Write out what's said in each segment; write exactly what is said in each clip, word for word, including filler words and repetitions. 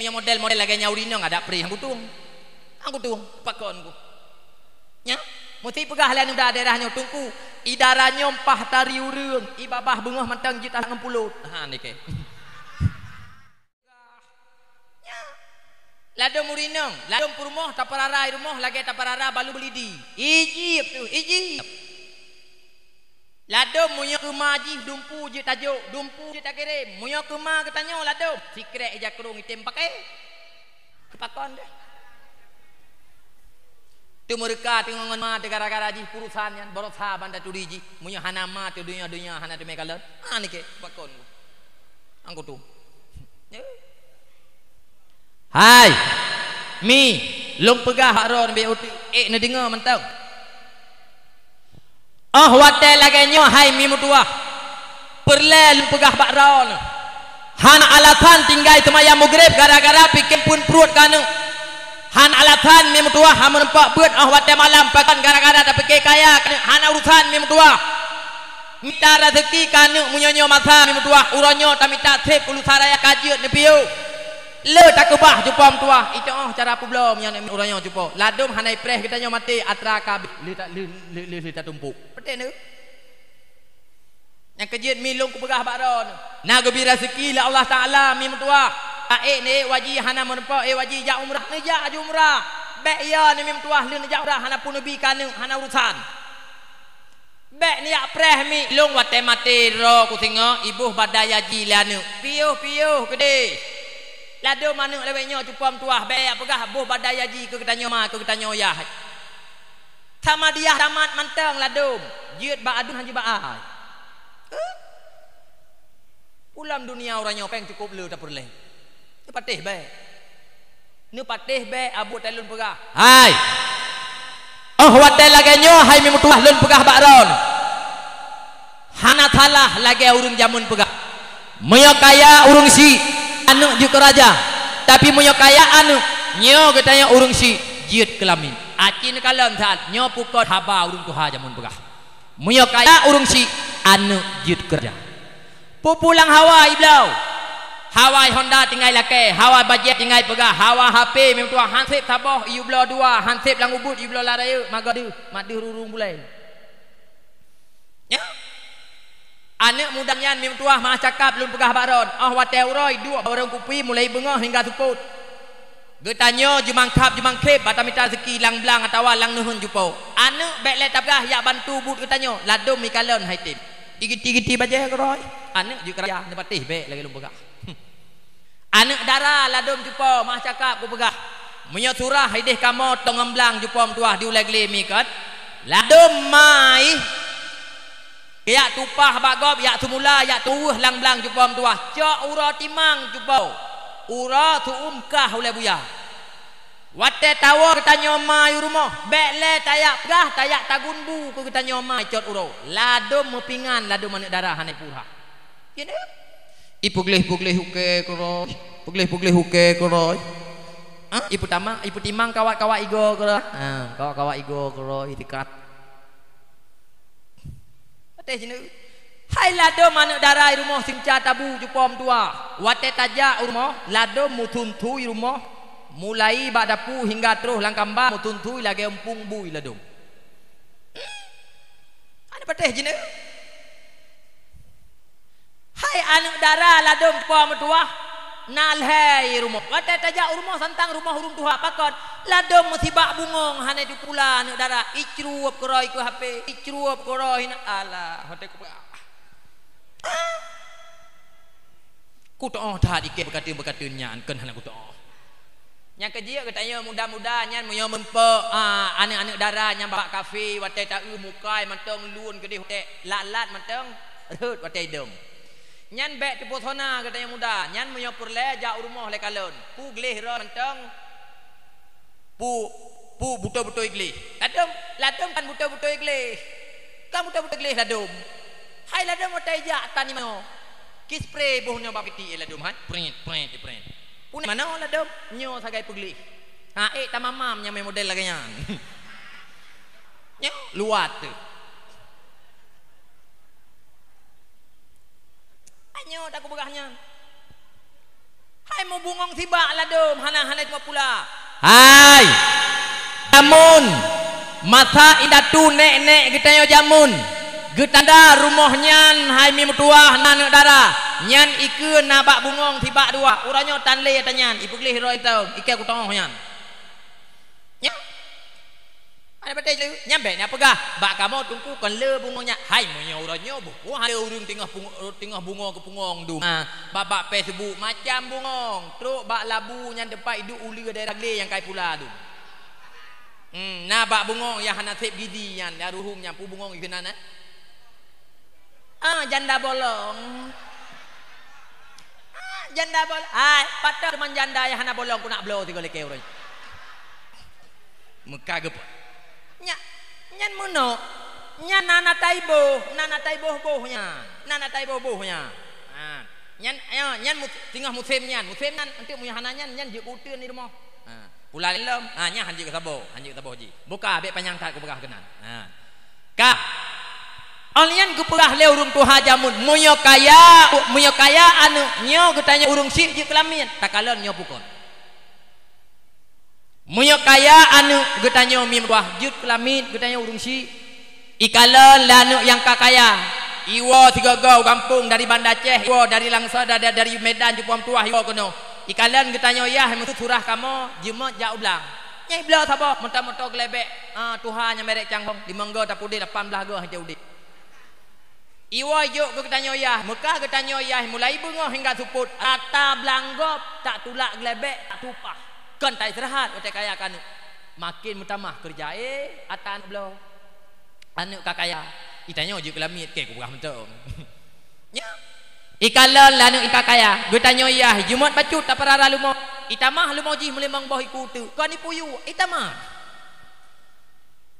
Nyang model-model lagèe nyan ureueng inong adak preh nyang kutueng. Nyang kutueng, pakon ku. Nya, meusti peugah lé aneuk muda daerah nyoe, "Teungku, i dara nyoe mpah tari ureueng, i babah beungoh mantong jeuet tasak ngon pulot." Ha, nike. Nya. Ladôm ureueng inong, ladôm peurumoh tapeurara i rumoh lagèe tapeurara balu beulidi. Ijib tu, ijib. Ladôm meunyoe keu ma jih dumpeue jeuet tajok, dumpeue jeuet takirém. Meunyoe keu ma geutanyoe ladôm, sikrek ija krông item paké. Pakon deh. Teumeureuka teungoh ngon ma teuh gara-gara jih peurusan nyan, barosa ban taturi jih. Meunyoe hana ma teuh donya-donya hana teumé kalon. Ha nike, pakon. Nyang kutueng. Hai, mi, lôn peugah bak droeneuh bèk uteuk, ék neudeungoe mantong. Óh watèe lagèe nyoe hai mi meutuwah, peureulèe lôn peugah bak droeneuh, hana alasan tinggai seumayang Maghrib gara-gara pike phon pruet keu aneuk. Hana alasan mi meutuwah hana meureumpok beuet óh watèe malam pakon gara-gara tapike kaya keu aneuk, hana urusan mi meutuwah. Mita raseuki keu aneuk meunyoe nyoe masa mi meutuwah, uroe nyoe tamita sép u lusa raya ka jeuet neupiôh. Le takeubah cupo meutuwah, iteu'oh cara peubloe meunyoe aneuk uroe nyoe cupo. Ladôm hana ipreh geutanyoe maté atra ka abéh le ta-, le, le, le, le tatumpôk. Peureulèe nyoe. Nyang keujeuet mi lôn kupeugah bak droeneuh, na geubri raseuki lé Allah Taala mi meutuwah. Taék neuék waji hana meureumpok, ék waji jak umrah, neujak aju umrah. Bèk yo neuh mi meutuwah lheueh neujak umrah hana peue neubi keu aneuk, hana urusan. Bèk neujak preh mi lôn watèe maté droe kusingoh iboh badai haji lé aneuk. Piôh-piôh keudéh. Ladôm aneuk lawét nyoe cupo meutuwah bèk jak peugah boh badai haji keu geutanyoe ma, keu geutanyoe yah. Samadiyah tamat mantong ladôm, jeuet bak aduen han jeuet bak ai. Heuh? Pulam dunia uroe nyoe péng cukôp le tapeureulèe. Neupatéh bèk. Neupatéh bèk, abot tai lôn peugah. Hai. Óh watèe lagèe nyoe hai mi meutuwah lôn peugah bak droeneuh. Hana salah lagèe ureueng jameun peugah. Meunyoe kaya ureueng syiek, aneuk jeuet keu raja. Tapi meunyoe kaya aneuk, nyoe geutanyoe ureueng syiek jeuet keu lamin. Aci neukalon that nyoe pukon haba ureueng tuha jameun peugah. Meunyoe kaya ureueng syiek, aneuk jeuet keu raja. Peue-peue lam hawa ibloe. Hawa Honda tinggai lakèe, hawa bajèe tinggai peugah, hawa H P mi meutuwah han sép saboh iyue bloe dua, han sép lam ubit iyue bloe lam rayeuk, magoe deuh, mak deuh rurung bulèe. Nyoe. Aneuk muda nyan mi meutuwah meu'ah cakap lôn peugah bak droeneuh, óh watèe uroe duek bak warông kupi mulai beungoh hingga seupôt. Geutanyoe jeumangkab jeumangkhép bak tamita raseuki lam blang atawa lam neuheun cupo. Aneuk bèk lé tapeugah jak bantu buet geutanyoe, ladôm mi kalon hai tem. Igiti-giti bajèe keudroe. Aneuk jeuet keu raja, neupatéh bèk lagèe lôn peugah. Aneuk dara ladôm cupo meu'ah cakap kupeugah. Meunyoe surah idéh kamoe tong ngon blang cupo meutuwah di ulèe glé mi kon. Ladôm ma ih. Jak tupah bak gob, jak seumula, jak tuweuh lam blang cupo meutuwah. Cok uroe timang cupo. Uroe tu'um kah ulèe buya. Watèe tawoe geutanyoe ma iyue rumoh, bèk lé tajak peugah, tajak tagun bu keu geutanyoe ma icot uroe. Ladôm meupingan, ladôm aneuk dara hana ipeue rhah. Ipeugléh-peugléh ukèe keudroe, peugléh-peugléh ukèe keudroe. Ha? Ipeutamah, ipeutimang kawat-kawat igoe keudroe. Ha, kawat-kawat igoe keudroe, iteukat. Watèe jineuk. Hai ladôm aneuk dara i rumoh simeuca tabu cupo meutuwah. Watèe tajak u rumoh, ladôm meutuntui rumoh, mulai bak dapu hingga troh lam kamba meutuntui lagèe eumpung bui ladôm. Hana patéh jineuk. Hai aneuk dara ladôm cupo meutuwah, na lhèe i rumoh. Watèe tajak u rumoh santang rumoh ureueng tuha pakon, ladôm meusibak bungöng hana jipula aneuk dara, icrueb keudroe keu H P, icrueb keudroe hina. Alah, watèe kupeugah. Kutoh that ikèe beukateun-beukateun nyan, kon hana kutoh. Nyang keujeuet geutanyoe muda-muda nyan meunyoe meurumpok, a, aneuk-aneuk dara nyang bak kafé watèe taeu mukai mantong lôn keudeh watèe lat-lat mantong rhot watèe idong. Nyan bèk teupesona geutanyoe muda, nyan meunyoe peureulèe jak u rumoh lé kalon. Pu gleh droe mantong, pu, pu beutôi-beutôi gleh. Ladôm, ladôm kan beutôi-beutôi gleh. Kan beutôi-beutôi gleh ladôm. Hai ladôm watèe jak tani manoe. Kispre boh nyoe bak piti, eh, ladôm hai. Pret, pret, pret. Punéh manoe ladôm, nyoe sagai peugleh. Ha, ék tamamam nyang mé model lagèe nyan. Nyoe luwat teuh. Ai nyoe takupeugah nyan. Hai meubungong sibak ladôm, hana-hana cuma pula. Hai! Jameun, masa indatu nèk-nèk geutanyoe jameun, geutanda rumoh nyan hai mi meutuwah na aneuk dara, nyan ikeue na bak bungong sibak dua, uroe nyoe tan lé ata nyan, ipeugleh droe itong, ikée kutongoh nyan. Nyan. Ada patéh tu, nyan bèk na peugah, bak kamoe teungku kon le bungong nyan. Hai, meunyoe uroe nyoe, boh, boh ada ureueng teungoh pungo-, teungoh bungo keu pungong dum. Ha, bak, bak Facebook macam bungong, trok bak labu nyan teumpat iduek uleue daerah glé nyang kai pula dum. Hmm, na bak bungong nyang hana sép gidi nyan, ya ruhueng nyan, peue bungong ikeunan, eh? Ah, janda bolong. Ah, janda bolong. Hai, patah teuma janda nyang hana bolong, ku nak bloe sigoe lakèe ureueng. Meuka geup-, nya, nyan meunoe. Nyan na, na tai boh, na, na tai boh-boh nyan. Na, na tai boh-boh nyan. Ha. Nyan, ayo, nyan mus-, singoh musém nyan. Musém nyan, enteuk meunyo hana nyan, nyan jeuet keu uteuen di rumoh. Ha. Pula lom, ha, nyan hanjeuet keu saboh, hanjeuet keu saboh jih. Buka, bèk panyang that kupeugah keunan. Ha. Ka. Óh lheueh nyan geupeugah lé ureueng tuha jameun, meunyoe kaya, meunyoe kaya aneuk nyoe geutanyoe ureueng syik jeuet keu lamiet, takalon nyoe pukon. Meunyoe kaya aneuk geutanyoe mim tuah jeuet keu lamiet geutanyoe ureueng syik. Ikalon lé aneuk nyang ka kaya. Iwoe sigoe-goe u gampông dari Banda Aceh, iwoe dari Langsa, da-, da-, dari Medan, Cupo Meutuah, iwoe keunoe. Ikalon geutanyoe yah meusurah kamoe, jeuet jak u blang. Nyan ibloe saboh, moto-moto geuleubeh, ah, tuha nyang merek Cang Hong, limong go tapeudeh, lapan blah go hana udeb. Iwoe jok keu geutanyoe yah, meuka geutanyoe yah mulai beungoh hingga seupôt, ata blang gob tak tulak geuleubeh, tak tupah. Kon ta istirahat watèe kaya keu aneuk. Makin meutamah keureuja, eh, ata aneuk bloe. Aneuk ka kaya, itanyoe jeuet keu lamiet, kée kupeugah mantong. Nyo. Ikalon lé aneuk ka kaya, geutanyoe yah jimuet bacut tapeurara leumo. Itamah leumo jih meulimong boh iku teuk, kon ipuyue, itamah.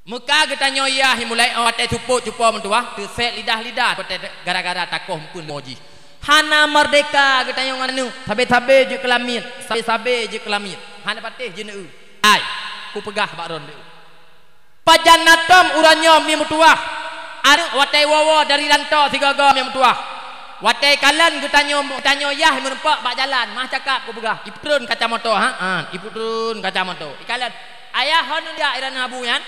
Meuka geutanyoe yah mulai watèe seupôt Cupo Meutuah, teusek lidah-lidah watèe gara-gara takoh eumpeuen leumo jih. Hana merdeka geutanyoe ngon aneuk, sabe-sabe jeuet keu lamiet, sabe-sabe jeuet keu lamiet. Hana patéh jeuet neu-eu. Hai, kupeugah bak droeneuh. Pajan na tom uroe nyoe mi meutuah, aneuk watèe woe-woe dari Lanto sigoe-goe mi meutuah. Watèe kalon geutanyoe, geutanyoe yah meurumpok bak jalan, mah cakap kupeugah, ipeutreun kaca moto, ha, ha, ipeutreun kaca moto. Ikalon, "Ayah, hon jak iran abu nyan?"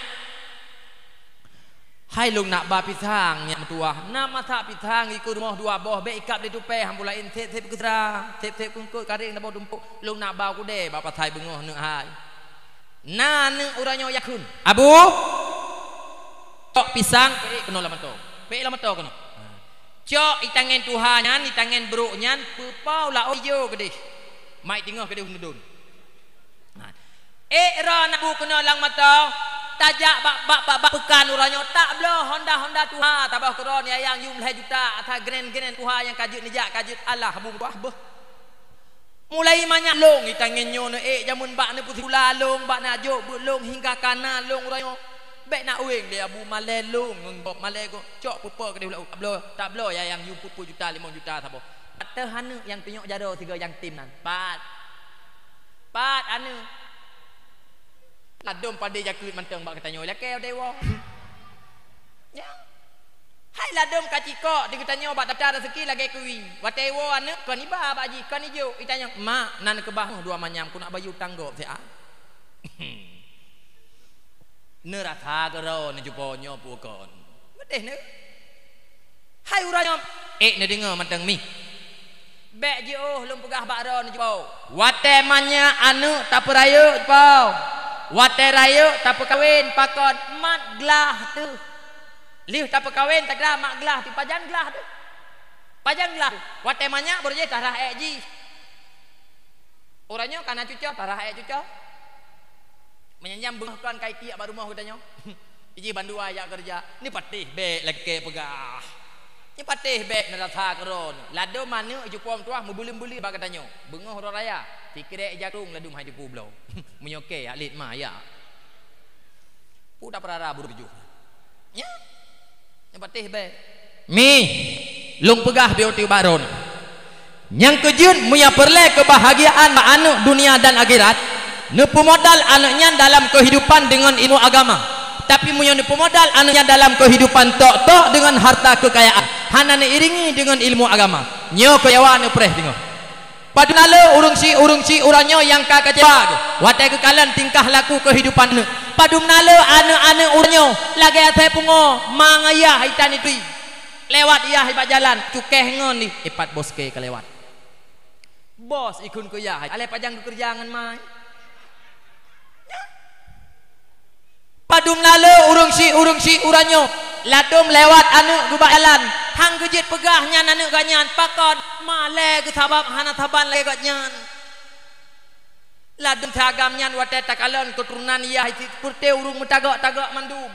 "Hai lôn nak ba pisang nyan meutuah, na masak pisang ikeue rumoh dua boh, bèk ikab lé tupèe, han peue laén, sép-sép keusra, sép-sép keungkot, kareng saboh tumpôk, lôn nak ba u keudè bak pasai beungoh neuk hai." Na aneuk uroe nyoe jak kheun, "Abu, cok pisang, peuék keunoe lam moto. Peuék lam moto keunoe." Cok itangen tuha nyan, itangen brok nyan, peupau laôt ijo keudeh. Mak i teungoh keudeh neudon. Nah. Ék droe aneuk bu keunoe lam moto, tajak bak, bak, bak, bak peukan uroe nyoe, tabloe honda-honda tuha, taboh keu droe, ayang yum lhèe juta, ata gren-gren tuha nyang ka jeuet neujak, ka jeuet alah bu tuah beuh. Mulai manyak lông, itangen nyoe neuék jameun bak neupeusikula lông, bak neujok beuet lông, hingga kana lông uroe nyoe. Bèk na ueng lé abu malèe lông ngon gob malèe gob, cok peupo keudeh ulat tabloe, tabloe ya nyang yum peuet puluh juta, limong juta saboh. Pat teuh aneuk nyang tunyok jaroe sigoe nyang tem nan. Pat. Pat aneuk. Ladôm padé jakeuet mantong bak geutanyoe lakèe dewa. Ya. Hai ladôm ka cikok di geutanyoe bak daftar rezeki lagèe kui. Watèe iwoe aneuk kon iba bak jih, kon ijok, itanyong, "Mak, nan keubah dua manyam, ku nak bayeue utang gob siat." Neurasa keudroe neucupo nyoe peue kon. Meudeh neu. Hai uroe nyoe, ék neudeungoe mantong mi. Bèk jiôh lôn peugah bak droe neucupo. Watèe manyak aneuk tapeurayeuk cupo. Watèe rayeuk tapeukawen pakon mat glah teuh. Lheueh tapeukawen takira mat glah teuh, pajan glah teuh. Pajan glah teuh. Watèe manyak baru jih tarah èk jih. Uroe nyoe ka na cucoe, tarah èk cucoe. Meunyan nyang beungoh kon kai tiek bak rumoh geutanyoe. Ijih bandua jak keureuja. Neupatéh bèk lakèe peugah. Neupatéh bèk neurasa keudroe. Ladôm aneuk icupo meutuah meubeuleuen-beuleuen bak geutanyoe. Beungoh uroe raya, sikrek ija krueng ladôm hai teupeu bloe. Meunyoe kèe jak lét ma ya. Peue tapeurara buruh tujoh. Nya. Nyang patéh bèe. Mi, lôn peugah beu teuh bak droeneuh. Nyang keujeuet meunyoe peureulèe keubahgiaan bak aneuk dunia dan akhirat, neupeumodal aneuk nyan dalam keuhidupan deungon ilmu agama. Tapi meunyoe neupeumodal aneuk nyan dalam keuhidupan tok-tok deungon harta keukayaan, hana neuiringi deungon ilmu agama, nyoe keuyawa neupreh deungon. Padum na le ureuëng syiek, ureuëng syiek uroe nyoe nyang ka kecewa watée geukalon tingkah laku keuhidupan aneuëk. Padum na le aneuëk-aneuëk uroe nyoe lagée asée pungoe, ma ngon yah itan itui. Lewat yah bak jalan, cukéh ngon ih, ipat bos keu ka lewat. Bos ikheun keu yah, aléh pajan geukeureuja ngon ma. Padum na le ureuëng syiek, ureuëng syiek uroe nyoe, ladom lewat aneuëk geuh bak jalan, han geujeuet peugah nyan aneuëk geuh nyan, pakon, malée geuh sabab hana saban lagée geuh nyan. Ladom si agam nyan watée takalon keuturonan yah, sipeureute ureuëng meutagok-tagok mandum.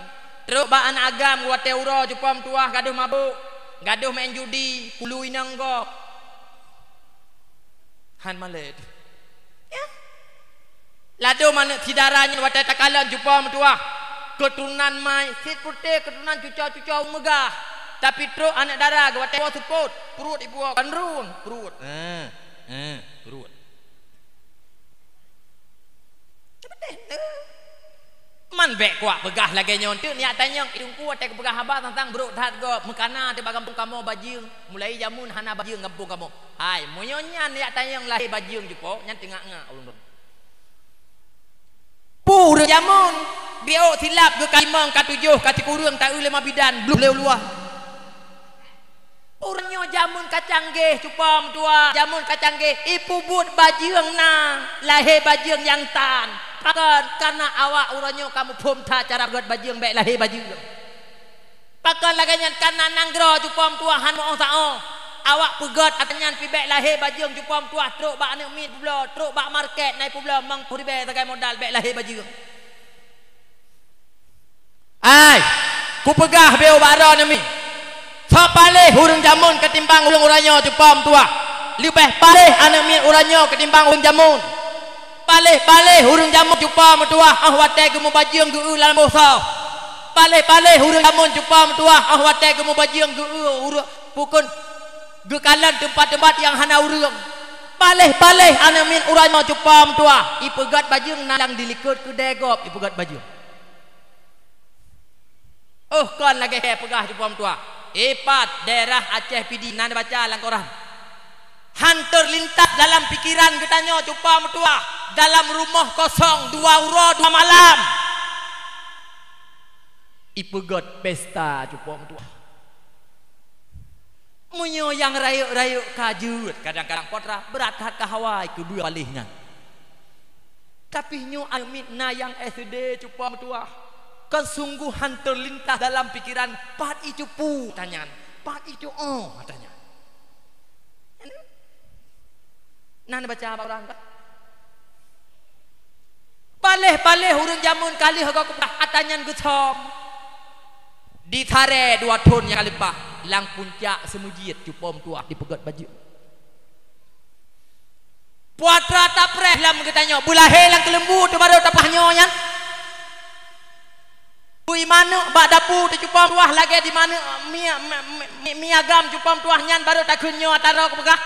Trok bak aneuëk agam watée uroe cupo meutuwah gadôh mabök, gadôh meu'en judi, pulu inong gob. Han malée teuh. Ya. Ladom aneuëk si dara nyan watée takalon cupo meutuwah. Keuturonan mai, sipeureute keuturonan cuco-cuco meugah. Tapi trok aneuëk dara geuh watée woe seupôt, pruet ipuwoe, kan run, pruet. Eh, eh, pruet. Teupeuteh teuh. Man bék kuak peugah lagée nyoe teuk, nyak tanyong, i Teungku watée geupeugah haba sang-sang brok that gob, meukana teuh bak gampông kamoe bajeueng, mulai jameun hana bajeueng gampông kamoe. Hai, meunyoe nyan nyak tanyong lahé bajeueng cupo, nyan teungak-ngak ulôn. Peue ureuëng jameun, biôk silap geukalimong ka tujoh, ka sikureueng taeu lé ma bidan, blueh lé u luwa. Ureuëng nyoe jameun ka canggih, cupo meutuwah, jameun ka canggih, ipeubuet bajeueng na, lahé bajeueng nyang tan. Pakon, kareuna awak uroe nyoe ka muphom that cara peugét bajeueng bék lahé bajeueng. Pakon lagée nyan, kareuna nanggroe cupo meutuwah han meu-ong sa-ong. Awak peugét atra nyan pih bék lahé bajeueng cupo meutuwah trok bak aneuëk miet peubloe, trok bak market na ipeubloe, mang peureubée sagai modal bék lahé bajeueng. Ai, kupeugah beu bak droeneuh mi, soe paléh ureuëng jameun keutimbang ureuëng uroe nyoe cupo meutuwah. Leubeh paléh aneuëk miet uroe nyoe keutimbang ureuëng jameun. Paléh-paléh ureuëng jameun cupo meutuwah óh watée geumubajeueng geu-eu lam boh soe. Paléh-paléh ureuëng jameun cupo meutuwah óh watée geumubajeueng geu-eu ureuëng pukon geukalon teumpat-teumpat nyang hana ureuëng. Paléh-paléh aneuëk miet uroe nyoe cupo meutuwah, ipeugét bajeueng na nyang dilikot keudée gob, ipeugét bajeueng. Oh, kon lagée peugah cupo meutuwah. Ipat daerah Aceh Pidie na neubaca lam koran. Han teulintas dalam pikeran geutanyoe cupo meutuwah, dalam rumoh kosong dua uroe dua malam. Ipeugét pesta cupo meutuwah. Meunyoe nyang rayeuk-rayeuk ka jeuet, kadang-kadang potra brat that ka hawa keu beue paléh nyan. Tapi nyoe aneuëk miet na nyang S D cupo meutuwah, kon sunggoh han teulintas dalam pikeran pat icupu tanyan, pat icuoh tanyan. Na neubaca bak ureuëng ka? Paléh-paléh ureuëng jameun ka lheueh gob kupeugah atra nyan geusom. Di sarée dua thon nyang ka leupah, lam puncak seumeujiet cupo meutuwah dipeugét bajeueng. Puatra tapreh lam geutanyoe, beulahé lam keuleumbu teuh barô tapaih nyoe nyan. Bui manök bak dapu teuh cupo meutuwah lagée di manök mi, mi, mi, mi agam cupo meutuwah nyan barô takheun nyoe atra kupeugah.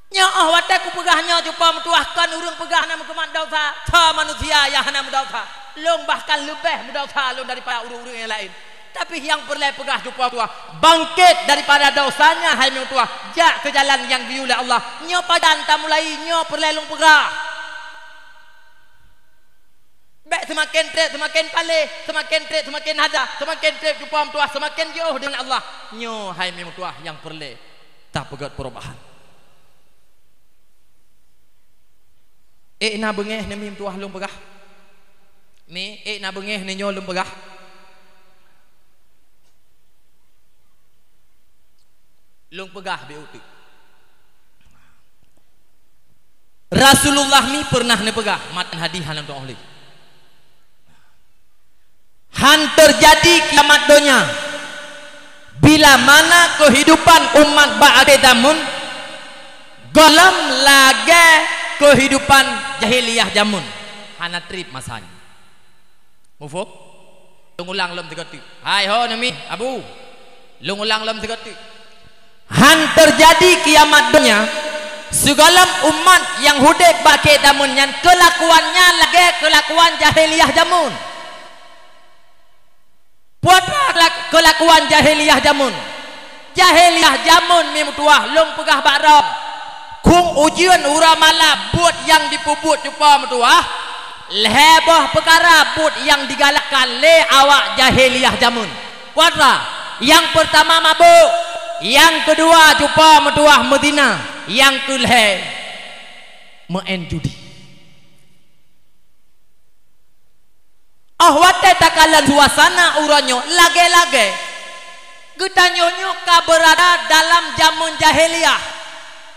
Nyoe óh watée kupeugah nyoe cupo meutuwah kon ureuëng peugah hana meukeumat desya, tho manusia nyang hana meudesya. Lôn bahkan leubeh meudesya lôn daripada ureuëng-ureuëng nyang laén. Tapi nyang peureulée peugah cupo meutuwah, bangkét daripada desya nyan hai meutuwah, jak keu jalan nyang geuyue lé Allah. Nyoe pajan tamulai, nyoe peureulée lôn peugah. Bék seumaken treb seumaken paléh, seumaken treb seumaken hada, seumaken treb cupo meutuwah seumaken jiôh deungon Allah. Nyoe hai meutuwah nyang peureulée tapeugét peurubahan. Ék na beungéh neuh mi meutuwah lôn peugah. Mi, ék na beungéh neuh nyoe lôn peugah. Lôn peugah beu teuk. Rasulullah mi peureunah neupeugah, matan hadih hana teuoh lé. Han teujadi kiamat donya bila mana keuhidupan umat bak akhé zamon gohlom lagée keuhidupan jahiliyah zamon. Hana treb masa nyan. Muphom? Lôn ulang lom sigoe teuk. Hai ho neumi, Abu. Lôn ulang lom sigoe teuk. Han teujadi kiamat donya sigohlom umat nyang udeb bak akhé zamon nyan keulakuannya lagée keulakuan jahiliyah zamon. Peue teuma keulakuan jahiliyah zamon? Jahiliyah zamon mi meutuwah lôn peugah bak droe. Khueng ujeuen uroe malam buet nyang jipeubuet cupo meutuwah, lhée boh peukara buet nyang digalakkan lé awak jahiliyah jameun. Peue teuma? Nyang peurtama mabök, nyang keudua cupo meutuwah meuzina, nyang keulhée meu'en judi. Óh watée takalon suasana uroe nyoe lagée-lagée, geutanyoe nyoe ka beurada dalam jameun jahiliyah.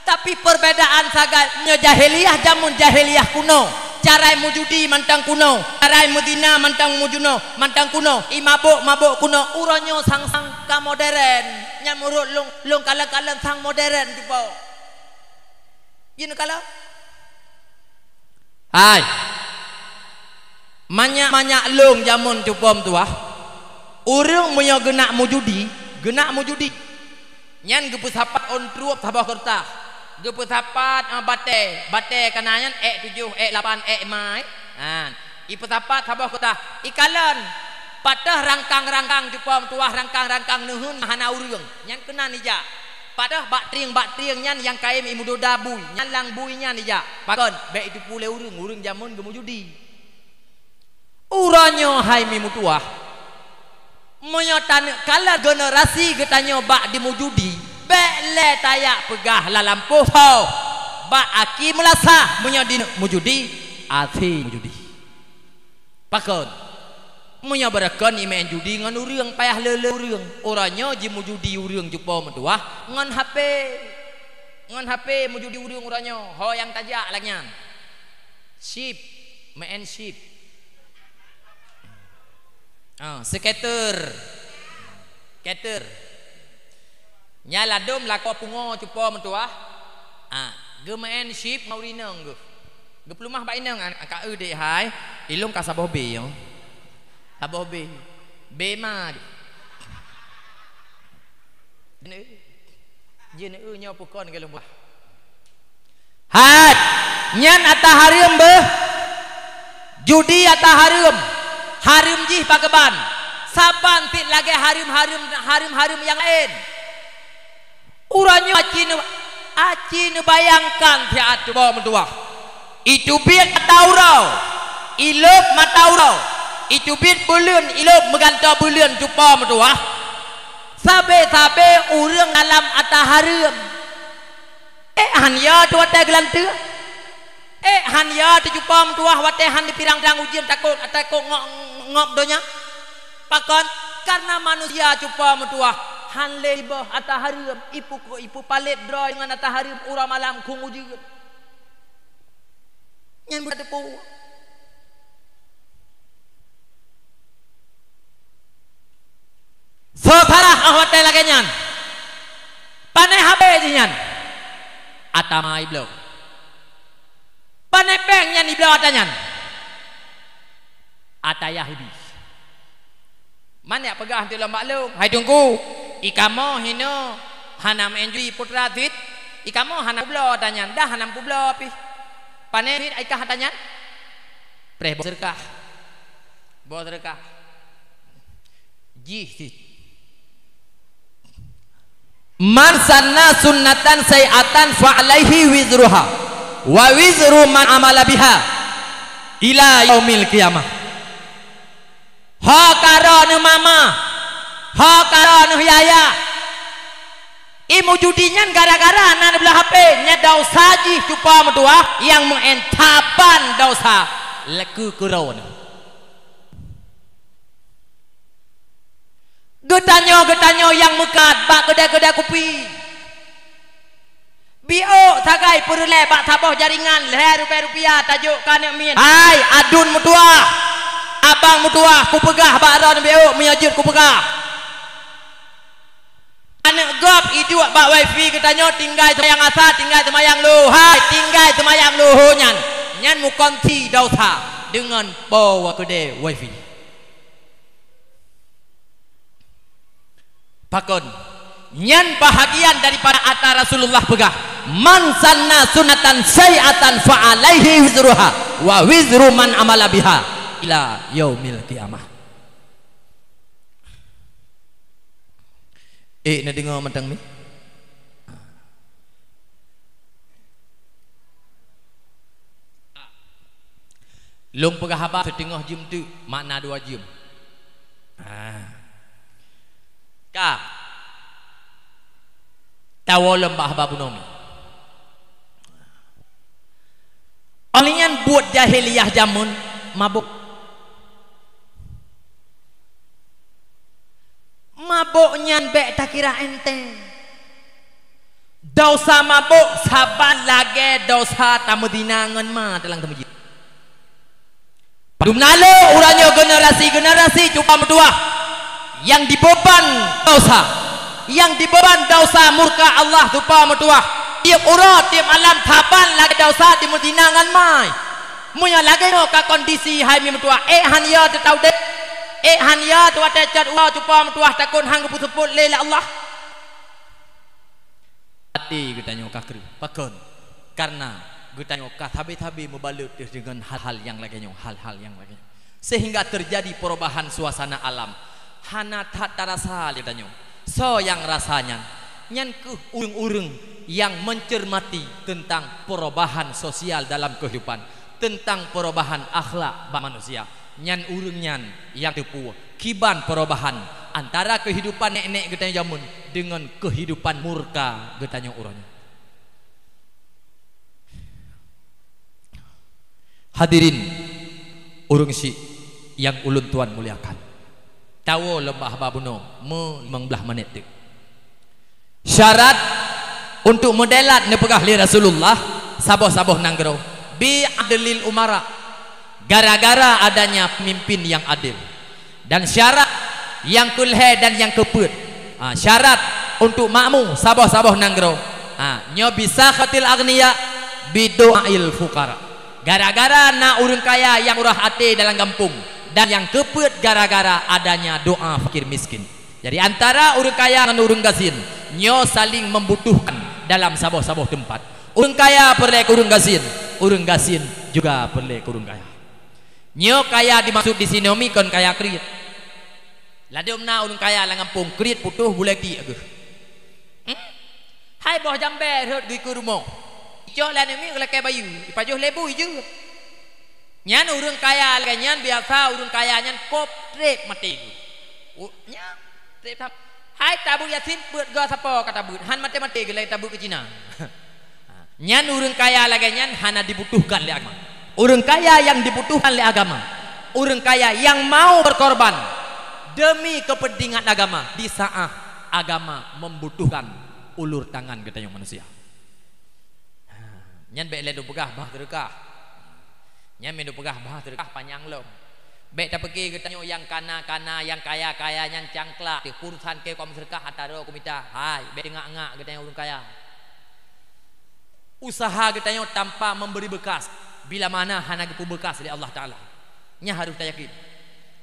Tapi perbedaan sagai, meunyoe jahiliyah jameun jahiliyah kuno, cara meujudi mantong kuno, cara meuzina mantong meujunoe mantong kuno, i mabök-mabök kuno, uroe nyoe sang-sang ka modern. Nyan meunurot lôn, lôn kalon-kalon sang modern cupo. Jih neukalon? Hai. Manyak-manyak lôn jameun cupo meutuwah. Ureuëng meunyoe geunak meujudi, geunak meujudi. Nyan geupeusapat ôn trueb saboh keureutah. Geupeusapat, eh, batée, batée kana nyan ék tujoh, ék lapan, ék lima, eh. Han. Ipeusapat saboh keureutah. Ikalon. Pat teuh rangkang-rangkang cupo meutuwah, rangkang-rangkang neuheun hana ureuëng. Nyan keunan ijak. Pat teuh bak trieng-bak trieng nyan nyang kayém imeudoda bui, nyan lam bui nyan ijak. Pakon? Bék itupeue lé ureuëng, ureuëng jameun geumeujudi. Uroe nyoe hai mi meutuwah, meunyoe taneuk kalon generasi geutanyoe bak dimeujudi, bék lé tajak peugah lam lampôh tho. Bak aki meulasah meunyoe dineuk meujudi, até meujudi. Pakon? Meunyoe beureukan imeu'en judi ngon ureuëng, payah le-le ureuëng. Uroe nyoe jimeujudi ureuëng cupo meutuwah ngon H P. Ngon H P meujudi ureuëng uroe nyoe, ho nyang tajak lagée nyan. Chip, meu'en chip. Ah, skater. Skater. Nyan ladôm lakoe pungo cupo meutuwah. Ah, geumeu'en chip ngon ureuëng inong geuh. Geupeuleumah bak inong, an-, ka eu dék hai, ilong ka saboh bé nyoe. Saboh bé. Bé ma. Jeuneue, jeuneue nyoe peukon keu lôn bah. Hai, nyan ata hareuem beuh. Judi ata hareuem. Hareuem jih pakriban. Saban cit lagée hareuem-hareuem, hareuem-hareuem nyang laén. Uroe nyoe aci neu-, aci neubayangkan siat cupo meutuwah. Iteubiet mata uroe, ilôb mata uroe, iteubiet buleuen, ilôb meugantoe buleuen cupo meutuwah. Sabe-sabe ureuëng dalam ata hareuem. Ék han yo teuh watée geulanteue. Ék han yo teuh cupo meutuwah watée han dipirang-pirang ujeuen takot, takot ngok, ngok donya. Pakon? Kareuna manusia cupo meutuwah han lé iboh ata hareuem, ipeu-, ipeupalét droe ngon ata hareuem uroe malam khueng ujeuen. Nyan bukan teupeue. Seusarah óh watée lagée nyan. Pané H P jih nyan? Ata ma ibloe. Pané péng nyan ibloe ata nyan? Ata yah ibi. Man jak peugah teuk lom bak lôn, "Hai Teungku, i kamoe hinoe hana meu'en judi putra cit, i kamoe hana peubloe ata nyan, dah hana peubloe pih." Pané cit i kah ata nyan? Preh boh seudeukah. Boh seudeukah. Jih cit. "Man sanna sunnatan sayyi'atan fa alaihi wizruha wa wizru man amila biha ila yaumil qiyamah." Ho karoe neuh mama, ho karoe neuh yaya. I meujudi nyan gara-gara na neubloe H P, nyan desya jih cupo meutuwah nyang meu'en saban desya lé keu keudroe neuh. Geutanyoe-geutanyoe nyang meukat bak keudée-keudée kupi. Biôk sagai peureulée bak saboh jaringan lhée ribée rupiah tajok keu aneuk miet. Hai, aduen meutuwah, abang meutuwah, kupeugah bak droeneuh biôk meunyoe jeuet kupeugah. Aneuk gob iduek bak wifi geutanyoe tinggai seumayang asa, tinggai seumayang luho. Hai, tinggai seumayang luho nyan, nyan meukonsi desya deungon po keudée wifi. Pakon? Nyan bahagian daripada ata Rasulullah peugah, "Man sanna sunnatan sayyi'atan fa alaihi wizruha wa wizru man amila biha ila yaumil qiyamah." Eh, neudeungoe mantong mi? Lôn peugah haba siteungoh jeuem teuk, makna dua jeuem. Ah. Ka. Tawoe lom bak haba bunoe mi. Óh lheueh nyan buet jahiliyah jameun mabök. Mabök nyan bék takira enteng. Desya mabök saban lagée desya tameuzina ngon ma dalam teumeujih. Padum na le uroe nyoe generasi-generasi cuba meutuwah nyang dibeuban desya, nyang dibeuban desya murka Allah cuba meutuwah. Tieb uroe, tieb malam saban lagée desya dimeuzina ngon ma. Meunyoe lagée nyoe ka kondisi hai mi meutuwah, ék han yo teutau deh, ék han yo teuwatée cot uroe cuba meutuwah takon han geupeuseupôt lé Allah. Até geutanyoe ka kreueh. Pakon? Karena geutanyoe ka sabe-sabe meubalot deungon hal-hal nyang lagée nyoe, hal-hal nyang lagée nyoe. Sehingga terjadi perubahan suasana alam. Hana that tarasa lé geutanyoe. Soe nyang rasa nyan? Nyan kheueh ureuëng-ureuëng nyang mencermati tentang perubahan sosial dalam kehidupan, tentang perubahan akhlak bak manusia. Nyan ureuëng nyan nyang teupeu kiban perubahan antara kehidupan nék-nék geutanyoe jameun deungon kehidupan murka geutanyoe uroe nyoe. Hadirin ureuëng syik nyang ulôn tuan muliakan, tawoe lom bak haba bunoe meu limong blaih menit teuk. Syarat untuk meudelat neupeugah lé Rasulullah, saboh-saboh nanggroe, bi adlil umara, gara-gara adanya pemimpin yang adil. Dan syarat nyang keulhée dan nyang keupeuet, ha, syarat untuk makmu saboh-saboh nanggroe, ha, nyoe bi sakhatil aghniya, bi du'ail fuqara. Gara-gara na ureuëng kaya nyang murah até dalam gampông, dan nyang keupeuet gara-gara adanya doa fakir miskin. Jadi, antara ureuëng kaya ngon ureuëng gasien, nyoe saling membutuhkan dalam saboh-saboh teumpat. Ureuëng kaya peureulée keu ureuëng gasien, ureuëng gasien juga peureulée keu ureuëng kaya. Nyoe kaya dimaksud di sinoe mi kon kaya kriet. Ladom na ureuëng kaya lam gampông, kriet putôh bulée tiek geuh. Hmm? Hai boh jambée rhot geuh keu rumoh. Icok lé aneuk miet lakée bayeue, ipajoh lé bu ijeuet. Nyan ureuëng kaya lagée nyan biasa ureuëng kaya nyan kop treb maté geuh. U-, nyan treb tham-, hai tabeuet Yasin peuet goe sapo ka tabeuet, han maté-maté geuh lagée tabeuet keu Cina. Nyan ureuëng kaya lagée nyan hana dibutuhkan lé agama. Ureuëng kaya nyang dibutuhkan lé agama, ureuëng kaya nyang mau berkorban demi kepentingan agama di saat agama membutuhkan ulur tangan geutanyoe manusia. Ha, nyan bék lé neupeugah bah seudeukah. Nyan meunan neupeugah bah seudeukah panyang lom. Bék tapeuke geutanyoe nyang kana-kana, nyang kaya-kaya nyan cangklak, teuh urusan keu kaum seudeukah ataroe kumita. Hai, bék teungak-ngak geutanyoe ureuëng kaya. Usaha geutanyoe tanpa memberi bekas, bila mana hana geupeubekas lé Allah Taala. Nyan harôh tayakin.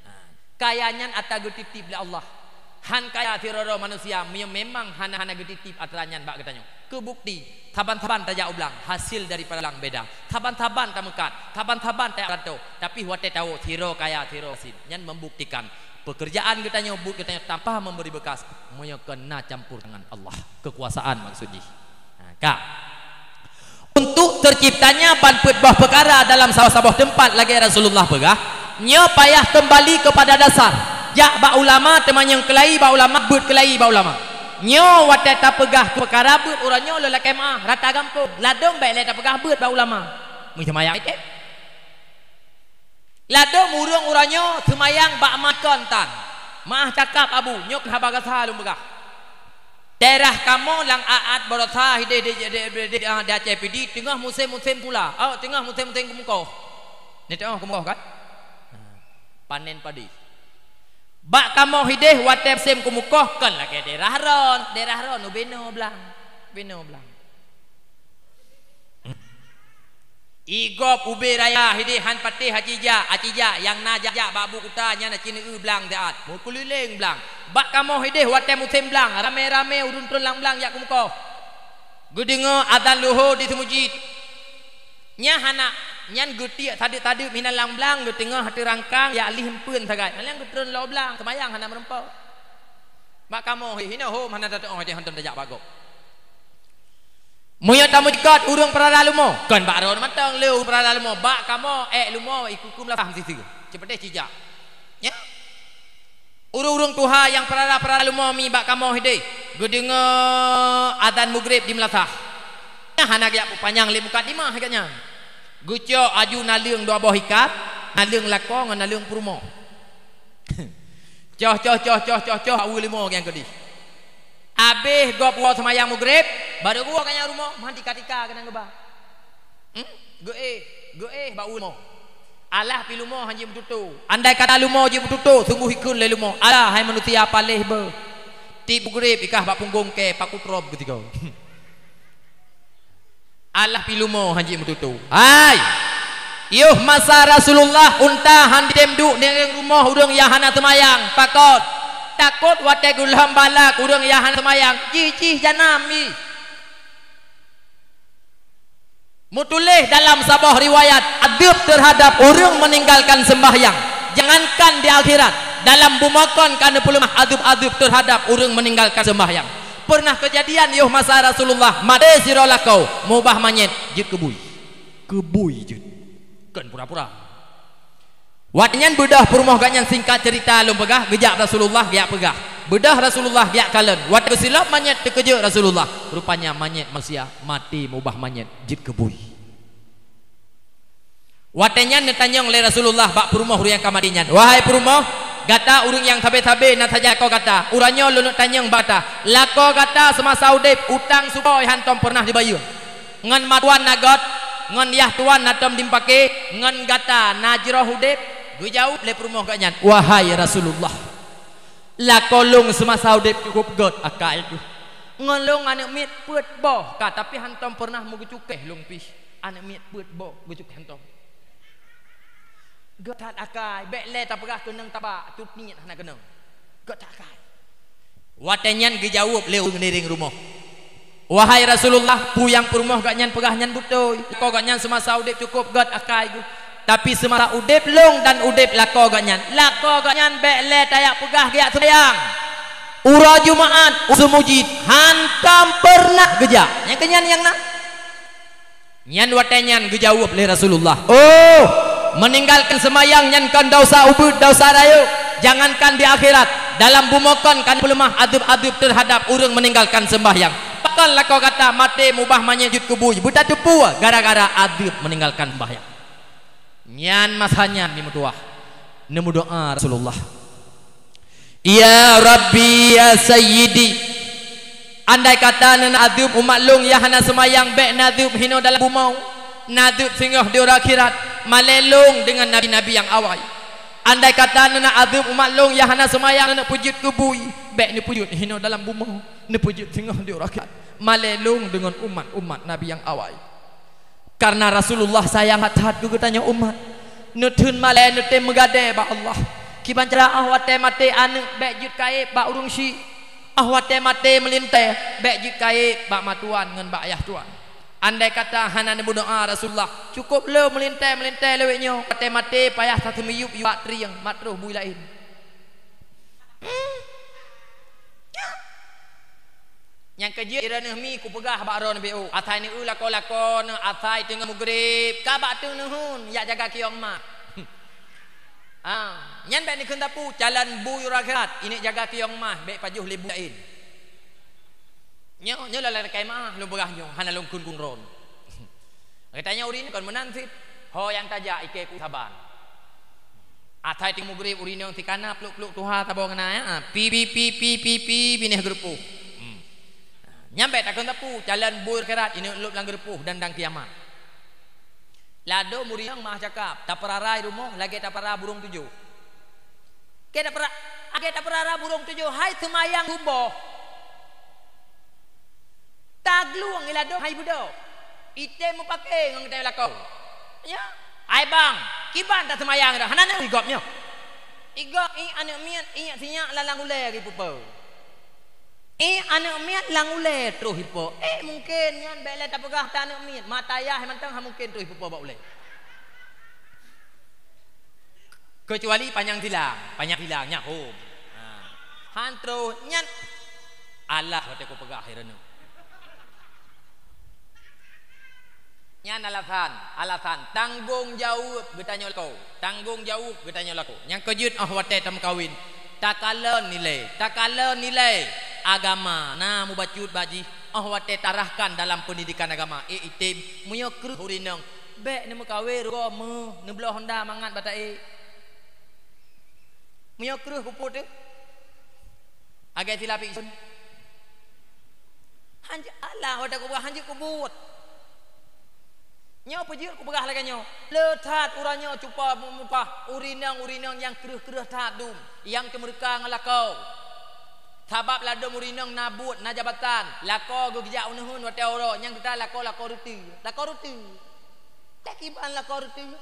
Ha, kaya nyan ata geutitip lé Allah. Han kaya sidroe-droe manusia, meunyoe memang hana-hana geutitip atra nyan bak geutanyoe. Keu bukti, saban-saban tajak u blang, hasil daripada blang beda. Saban-saban tameukat, saban-saban tajak rantô, tapi watée tawoe sidroe kaya, sidroe gasien. Nyan membuktikan, pekerjaan geutanyoe, buet geutanyoe tanpa memberi bekas, meunyoe kon na campur tangan Allah. Kekuasaan maksud jih. Ha, ka. Untuk terciptanya ban peuet boh peukara dalam saboh-saboh teumpat lagée Rasulullah peugah, nyoe payah keumbali keupada dasar. Jak bak ulama, teumanyong keulayi bak ulama, beuet keulayi bak ulama. Nyoe watée tapeugah peukara beuet uroe nyoe lôn lakée meuáh, rata gampông. Ladom bék lé tapeugah beuet bak ulama. Meuseumayang item. Ladom ureuëng uroe nyoe seumayang bak makon tan. Meuáh cakap abu, nyoe haba gasa lôn peugah. Daerah kamoe lam aat baroesa hideh di, di, di, di, di, ah, di Aceh Pidie teungoh musém-musém pula. Oh, teungoh musém-musém keumeukoh. Ni teungoh keumeukoh kan? Ha, panen padi. Bak kamoe hideh watée musém keumeukoh kon lagée daerah ron, daerah ron ubenoe blang. Ubenoe blang. Igob ubé raya hideh han patéh aci jak, aci jak nyang na jak-jak bak bu kuta nyan aci neueu blang siat, meukeulileng blang. Bak kamoe hideh watée musém blang, ramé-ramé ureuëng tron lam blang jak keumeukoh. Geudeungoe azan luho di seumeujid. Nyan hana, nyan geutiek sadeueb-sadeueb hinan lam blang, geuteungoh teurangkang jak lih empeuen sagai. Nyan geutron lom blang, seumayang hana meureumpok. Bak kamoe hinoe hom hana tateuoh hideh hantom tajak bak gob. Meunyoe tameucikot ureuëng peurara leumo, kon bak droe mantong lé ureuëng peurara leumo, bak kamoe ék leumo iku-ku meulasah meusiseue. Ceupeudeh cijak. Nyan. Ureuëng-ureuëng tuha nyang peurara-peurara leumo mi bak kamoe hideh, geudeungoe azan Maghrib di meulasah. Nyan hana geujak peupanyang lé mukadimah geuh nyan. Geucok aju naleueng dua boh ikat, naleueng lakoe ngon naleueng peurumoh. Coh, coh, coh, coh, coh, coh, bak ueh leumo nyang keudeh. Abéh gob woe seumayang Maghrib, barô geuwoe geuh nyan rumoh, meuhan tika-tika keunan geuba. Hmm? Geuéh, geuéh bak ueh leumo. Alah pih leumo han jeuet meututoe. Andai kata leumo jeuet meututoe, sunggoh ikheun lé leumo, "Alah, hai manusia paléh beuh! Tiep Maghrib ikah bak punggong kée, paku trob keusigoe." Alah pih leumo han jeuet meututoe. Hai! Yoh masa Rasulullah, unta han jitem duek ngieng rumoh ureuëng nyang hana seumayang. Pakon? Takot watée geulhom balak ureuëng nyang hana seumayang, jih-jih janam jih. Meutuléh dalam saboh riwayat, adeueb teuhadab ureuëng meuninggalkan seumbahyang, jangankan di akhirat, dalam bumoe kon ka neupeuleumah adeueb-adeueb teuhadab ureuëng meuninggalkan seumbahyang. Peureunah keujadian yoh masa Rasulullah, maté sidroe lakoe, mubah manyét jeuet keu bui. Keu bui jeuet. Kon pura-pura. Watée nyan beudôh peurumoh gobnyan, singkat ceurita lôn peugah, geujak Rasulullah geujak peugah. Beudôh Rasulullah geujak kalon. Watée geusilop manyét, teukeujot Rasulullah. Rupanya manyét manusia maté mubah manyét jeuet keu bui. Watée nyan neutanyong lé Rasulullah bak peurumoh ureuëng nyang ka maté nyan, "Wahai peurumoh, gata ureuëng nyang sabe-sabe na saja lakoe gata. Uroe nyoe lôn neuk tanyong bak gata, lakoe gata seumasa udeb utang suboh hantom peureunah jibayeue. Ngon matuan na gét, ngon yah tuan na tom dimeupaké, ngon gata na jroh udeb?" Geujaweueb lé peurumoh gobnyan, "Wahai Rasulullah, lakoe lôn seumasa udeb cukup gét akai geuh. Ngon lôn aneuëk miet peuet boh ka, tapi hantom peureunah meugeucukéh lôn pih. Aneuëk miet peuet boh geucukéh hantom. Gét that akai, bék lé tapeugah keunong tabak, tut niet hana keunong. Gét that akai." Watée nyan geujaweueb lé ureuëng ngieng rumoh, "Wahai Rasulullah, peue nyang peurumoh gobnyan peugah nyan beutôi. Lakoe gobnyan seumasa udeb cukup gét akai geuh. Tapi seumasa udeb lôn dan udeb lakoe gobnyan, lakoe gobnyan bék lé tajak peugah geujak seumayang. Uroe Jumaat, u seumujid, hantom peureunah geujak." Nyang keu nyan nyang na. Nyan watée nyan geujaweueb lé Rasulullah, "Oh, meuninggalkan seumayang nyan kon desya ubeut, desya rayeuk. Jangankan di akhirat, dalam bumoe kon ka neupeuleumah adeueb-adeueb teuhadab ureuëng meuninggalkan seumbahyang. Pakon lakoe gata maté mubah manyét jeuet keu bui, beutateupeue gara-gara adeueb meuninggalkan seumbahyang." Nyan masa nyan di meutuwah, neumeudoá Rasulullah, "Ya Rabbi, ya Sayyidi, andai kata neuneuk adeueb umat lôn nyang hana seumayang, bék neuadeueb hinoe dalam bumoe, neuadeueb singoh di uroe akhirat, malée lôn deungon nabi-nabi nyang awai. Andai kata neuneuk adeueb umat lôn nyang hana seumayang, neuneuk peujeuet keu bui, bék neupeujeuet hinoe dalam bumoe, neupeujeuet singoh di uroe akhirat, malée lôn deungon umat-umat nabi nyang awai." Kareuna Rasulullah sayang that-that keu geutanyoe umat. Neutheun malée neutem meugadée bak Allah. Kiban cara óh watée maté aneuëk bék jeuet kayée bak ureuëng syik. Óh watée maté meulintée bék jeuet kayée bak matuan ngon bak yah tuan. Andai kata hana neumeudoá Rasulullah, cukup lé meulintée-meulintée lawét nyoe, watée maté payah taseumiyueb yue bak trieng mat troh bui laén. Hmm. Nyang keujeuet ireuneuk mi kupeugah bak droeneuh B O, asai neueu lakoe-lakoe neuh asai teungoh meugreb, ka bak teuneuhon jak jaga kiyong mah. Ah, nyan bék neukheun tapu, calon bui uroe akhirat, ineuk jaga kiyong mah, bék pajoh lé bui laén. Nyoe, nyoe lalai rakai meuah lôn peugah nyoe, hana lôn kheun kundron. Geutanyoe ureuëng kon meunan cit, ho nyang tajak ikée ku saban. Asai teungoh meugreb ureuëng inong sikana pluk-pluk tuha saboh ngon na, ya. Pi, pi, pi, pi, pi, pi, binéh geureupôh. Hmm. Nyan bék takheun tapu, calon bui akhirat ineuk lôb lam geureupôh dan dang kiamat. Ladôm ureuëng inong meuah cakap, tapeurara i rumoh lagée tapeurara burông tujoh. Lagée tapeura-, lagée tapeurara burông tujoh hai seumayang suboh. Taglueng i ladôm hai beudôh. Item meupaké ngon geutanyoe lakoe. Ya. Hai bang, kiban taseumayang dah. Hana na i gob nyoe. I gob i aneuëk miet, i sinyak lalang ulée geupeupeu. I aneuëk miet lam ulée troh ipo. Eh, mungken nyan bék lé tapeugah ta aneuëk miet. Mata yah mantong ha mungken troh ipo bak ulée. Keucuali panyang silang, panyang silang nyan hom. Ha. Han troh nyan. Alah watée kupeugah hai droeneuh. Nyan alasan, alasan tanggong jaweueb geutanyoe lakoe. Tanggong jaweueb geutanyoe lakoe. Nyang keujeuet, óh watée tameukawen, takalon nilai, takalon nilai agama na mubacut bak jih. Óh watée tarahkan dalam peundidikan agama, ék item, meunyoe kreueh ureuëng inong, bék neumeukawen rugoe meuh, neubloe honda mangat bak taék. Meunyoe kreueh puput teuh, agée sila pik sun. Hanjeuet alah watée kupeugah hanjeuet kubuet. Nyoe peujeuet kupeugah lagée nyoe, le that uroe nyoe cupa meupah urinong-urinong nyang kreueh-kreueh that dum, nyang teumeureuka ngon lakoe. Sabab ladom urinong na buet, na jabatan, lakoe geugeujak uneuen watée uroe nyang geuta lakoe-lakoe reuteuh, lakoe reuteuh. Takiban lakoe reuteuh.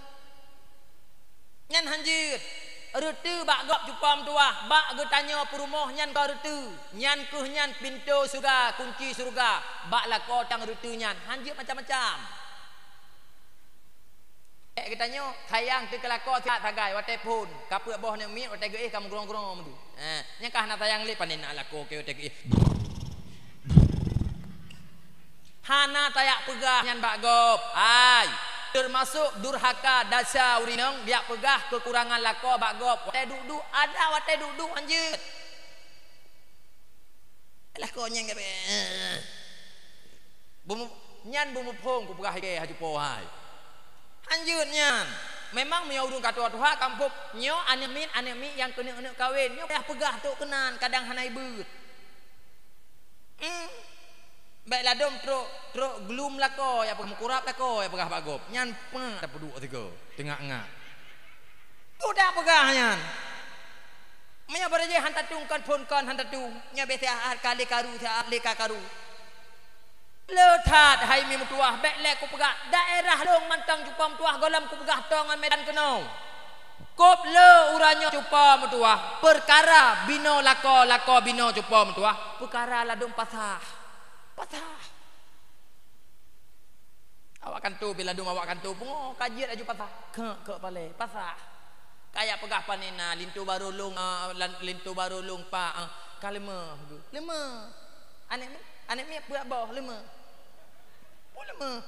Nyan hanjeuet. Reuteuh bak gob cupa meutuwah, bak geutanyoe peurumoh nyan ka reuteuh. Nyan kheueh nyan pintoe syeuruga, kunci syeuruga. Bak lakoe tang reuteuh nyan, hanjeuet macam-macam. Ék geutanyoe sayang teuh keu lakoe siat sagai watée phon, ka peuet boh aneuk miet watée geuéh ka meugrong-grong meudu. Eh, nyang ka hana sayang lé pané na lakoe keu watée geuéh. Hana tajak peugah nyan bak gob. Hai, teumasok durhaka dasa urinong, jak peugah keukurangan lakoe bak gob. Watée duek-duek, adak watée duek-duek hanjeuet. Lakoe nyang gabée. Bumu-, nyan bumuphong kupeugah lagée haju po hai. Hanjeuet nyan. Memang meunyoe ureuëng ka tuha-tuha kampung, nyoe aneuk miet, aneuk miet nyang keuneuk-neuk kawen, nyoe payah peugah trok keunan, kadang hana ibeuet. Hmm. Bék ladom trok, trok glum lakoe, ya peugah meukurab lakoe, ya peugah bak gob. Nyan peue tapeuduek sigoe, teungak-ngak. Peue tapeugah nyan? Meunyoe barajih han tatueng kon phon kon han tatueng, nyoe bék siat ka lé karu, siat lé ka karu. Le that hai mi meutuwah, bék lé kupeugah daerah lôn mantong cupa meutuwah gohlom kupeugah toe ngon Medan keunoe. Kop le uroe nyoe cupa meutuwah, peukara binoe lakoe, lakoe binoe cupa meutuwah, peukara ladom pasah. Pasah. Awak kanto pih ladom awak kanto pungo, ka jeuet laju pasah. Kek, kek palée, pasah. Kaya peugah panena, linto barô lôn, ah, lan-, linto barô lôn pak, ah, ka leumeh geuh. Leumeh. Aneuk mi-, aneuk miet peuet boh, leumeh. Pun leumeh.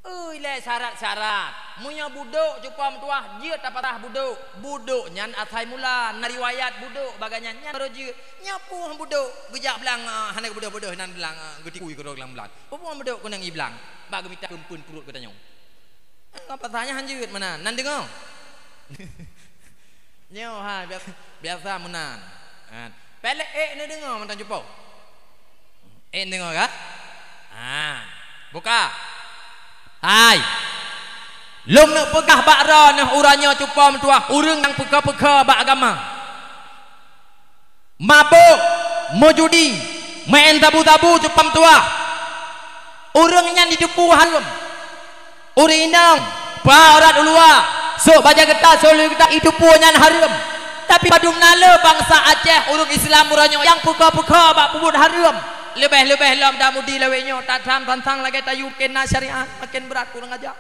Ui, lé syarat-syarat. Meunyoe budok cupa meutuwah, jeuet tapatah budok. Budok nyan asai mula, na riwayat budok bagai nyan, nyan barô jeuet. Nyoe peue budok, geujak blang, ah, hana geubeudôh-beudôh nan blang, ah, geutikui keudroe lam blang. Peue budok keunong i blang, bak geumita keumpeuen pruet geutanyoe. Eh, ngon pasah nyan han jeuet meunan, nan deungoe. Nyoe hai, biasa, biasa meunan. Ha, pelek ék neudeungoe mantong cupo. Ék neudeungoe ka? Ha, buka. Hai. Lôn neuk peugah bak droeneuh uroe nyoe cupo meutuwah, ureuëng nyang peukha-peukha bak agama. Mabök, meujudi, meu'en sabu-sabu cupa meutuwah. Ureuëng nyan jiteupeue hareuem. Ureuëng inong, peuet urat uluwa, sôk bajée geuta, sôk luweue geuta, jiteupeue nyan hareuem. Tapi padum na le bansa Aceh, ureuëng Islam uroe nyoe nyang peukha-peukha bak peubuet hareuem. Leubeh-leubeh lom tamudi lawét nyoe, tatham-tantang lagée tayue keu na syariat, maken brat keu ureuëng aja.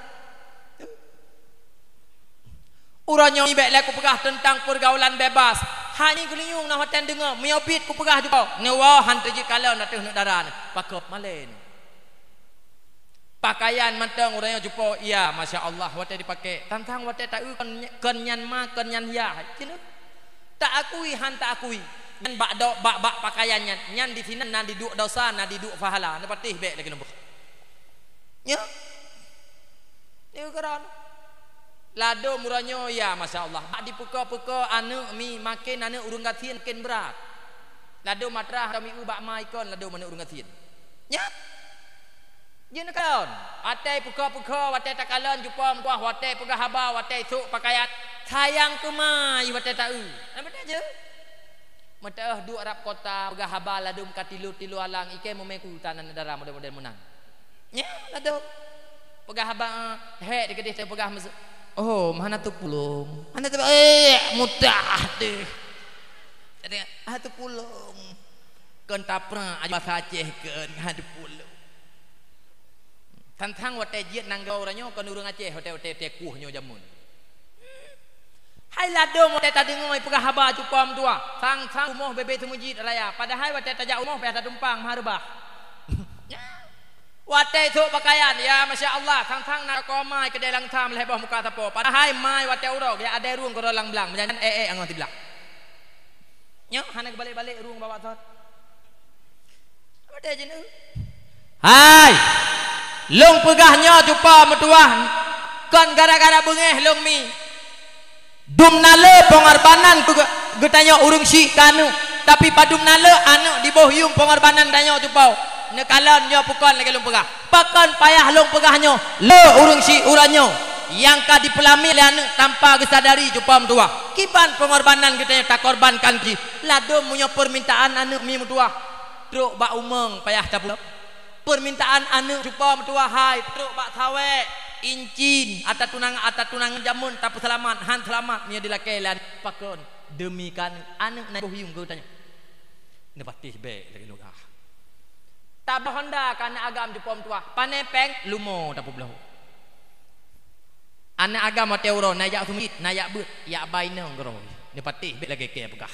Uroe nyoe bék lé kupeugah teuntang peurgaulan bebas. Hana geulinyueng na watée deungoe, meunyoe biet kupeugah jupo, neuwoe han teujeuet kalon ateueh neuk dara nyoe. Pakop malée nyoe. Pakaian mantong uroe nyoe jupo, iya, masya Allah, watée dipaké. Tantang watée taeu kon, kon nyan ma, kon nyan ya. Cina. Tak akui, han tak akui. Nyan bak do, bak, bak pakaian nyan. Nyan di sinan na diduek dosa, na diduek pahala. Neupatéh bék lagée leumbah. Nyoe. Nyoe keudroe. Ladom uroe nyoe, ya, masya Allah. Bak dipeuko-peuko aneuk mi, maken aneuk ureuëng gasien maken brat. Ladom atra kami u bak ma ikon ladom aneuk ureuëng gasien. Nyoe. Jeuet neukalon. Watée peuko-peuko, watée takalon jupo meutuwah, watée peugah haba, watée sôk pakaian. Sayang keumai watée taeu. Nama dah je? Meuteuh duek rab kota, peugah haba ladom ka tilu-tilu alang, ikée meumeku tanan dara model-model meunan. Nyan ladom. Peugah haba, hék di keudeh teupeugah meuse-, oh, hana teupulông. Hana teu-, eh, mudah deh. Jadi, ah, teupulông. Kon tapra, aju basa Aceh kon, hana teupulông. Tantang watée jeuet nanggroe uroe nyoe kon ureuëng Aceh, watée-watée teukueh nyoe jameun. Hai ladom watée tadeungoe peugah haba cupo meutuwah, sang-sang rumoh bebe seumeujid raya, padahai watée tajak rumoh payah tatumpang meuhai reubah. Watée sôk pakaian, ya masya Allah, sang-sang na koma keudée langsam lhée boh muka sapo. Padahai mai watée uroe, ya adai rueng keudroe lam blang, meunyan ék-ék angon siblah. Nyoe hana geubalek-balek rueng bak sot. Watée jeuet, eu. Hai! Lôn peugah nyoe cupa meutuwah, kon gara-gara beungéh lôn mi. Dum na le peungorbanan geu-, geutanyoe ureuëng syik keu aneuk, tapi padum na le aneuk diboh yuem peungorbanan tanyoe cupa. Neukalon nyoe peukon lagée lôn peugah. Pakon payah lôn peugah nyoe, le ureuëng syik uroe nyoe nyang ka dipeulamiet lé aneuk tanpa geusadari cupa meutuwah. Kiban peungorbanan geutanyoe takorbankan jih. Ladôm meunyoe peurmintaan aneuk mi meutuwah, trok bak umong payah tapeuloe. Peurmintaan aneuk cupa meutuwah hai, trok bak sawék, incin, ata tunang, ata tunang jameun tapeuseulamat, han seulamat meunyoe dilakée lé aneuk. Pakon? Deumi keu aneuk, aneuk na boh yuem geutanyoe. Neupatéh bék lagée lôn peugah. Tabloe honda keu aneuk agam cupa meutuwah, pané péng, lumo tapeubloe. Aneuk agam watée uroe na jak seumeujid, na jak beuet, jak ba inong keudroe. Neupatéh bék lagée kée peugah.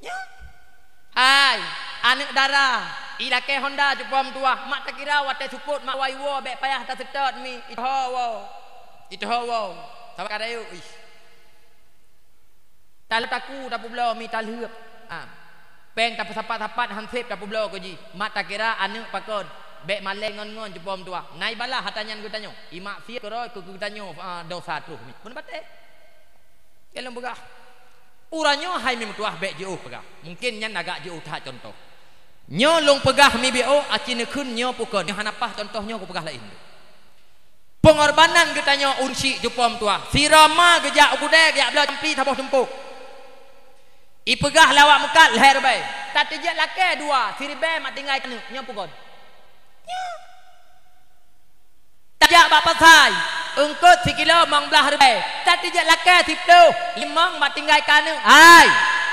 Nyoe. Hai, aneuk dara, ilakée honda cupa meutuwah, mak takira watée seupôt mak wai woe bék payah taseutôt mi, iteuho woe. Iteuho woe. Saban ka rayeuk, ih. Taleueb taku tapeubloe mi taleueb. Ah. Péng tapeusapat-sapat han sép tapeubloe keu jih. Mak takira aneuk pakon. Bék malée ngon-ngon cupa meutuwah. Na ibalah ata nyan geutanyoe. Imaksiet keudroe keu geutanyoe, ah, dosa troh mi. Beuna patéh. Lagée lôn peugah. Uroe nyoe hai mi meutuwah bék jiôh peugah. Mungken nyan agak jiôh that contoh. Nyoe lôn peugah mi bék, oh, aci neukheun nyoe pakon. Nyoe hana paih contoh nyoe kupeugah laén. Peungorbanan geutanyoe ureuëng syik cupa meutuwah. Sidroe ma geujak u keudée geujak bloe campli saboh tumpôk. Ipeugah lé awak meukat lhée ribée. Tateujeuet lakée dua, siribée mak tinggai keu aneuk. Nyoe pakon? Nyoe. Tajak bak pasai, eungkôt sikilo limong blaih ribée. Tateujeuet lakée siplôh, limong mak tinggai keu aneuk. Hai!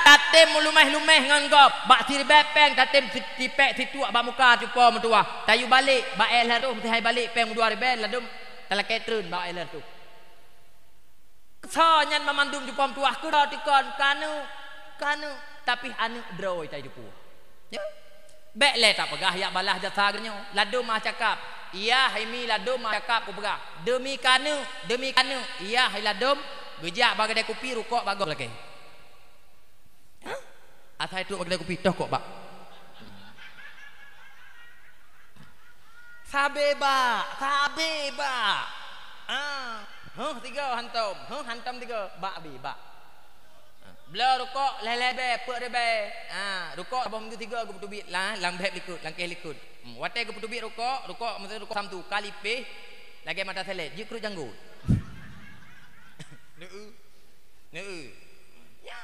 Tatem meuluméh-luméh ngon gob, bak siribée péng tatem si-, sipék situek bak muka cupa meutuwah. Tayue balek, bak éh lhée reutôh meuseuhai balek péng meudua ribée, ladôm talakée treun bak éh lhée reutôh. Soe nyan banmandum cupa meutuwah, keudroe dikon keu aneuk, keu aneuk, tapi aneuk droe tai cupa. Ya. Bék lé tapeugah jak balah jasa geutanyoe, ladôm meucakap. Iyah hai mi ladôm meucakap kupeugah. Deumi keu aneuk, deumi keu aneuk. Iyah hai ladôm geujak bak keudée kupi rukok bak gob lakée. Hah? Asai trok bak keudée kupi toh kok bak. Sabe bak, sabe bak. Ah, huh, tiga hantom, huh, hantom tiga, bak bi, bak. Ah, bloe rukok lhée-lhée ribée, peuet ribée. Ah, rukok saboh minggu tiga geupeuteubiet lah, lam bèk likot, lam kéh likot. Hmm, watée geupeuteubiet rukok, rukok meusti rukok samtu, ka lipéh, lagée mata selét, jeuet kreueh janggot. Neu-eu. Neu-eu. Ya.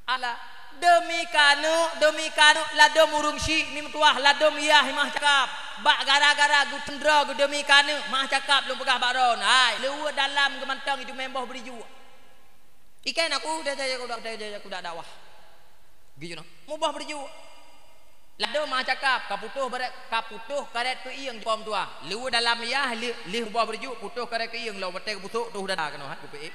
Alah, deumi keu aneuk, deumi keu aneuk ladôm ureuëng syik mi meutuwah, ladôm iyah meucakap. Bak gara-gara geuteundroe geudeumi keu aneuk, meucakap lôn peugah bak droen. Hai, luweue dalam geumantong itu meuboh beurijok. Ikai na ku dah jaya kuda, dah jaya kuda dakwah. Geuju na. Meuboh beurijok. Ladôm meucakap, ka putôh barét, ka putôh karét keuieng cupa meutuwah. Luweue dalam iyah, lheueh, lheueh meuboh beurijok, putôh karét keuieng lom watée geupusok tuh dada keunoe hat kupi.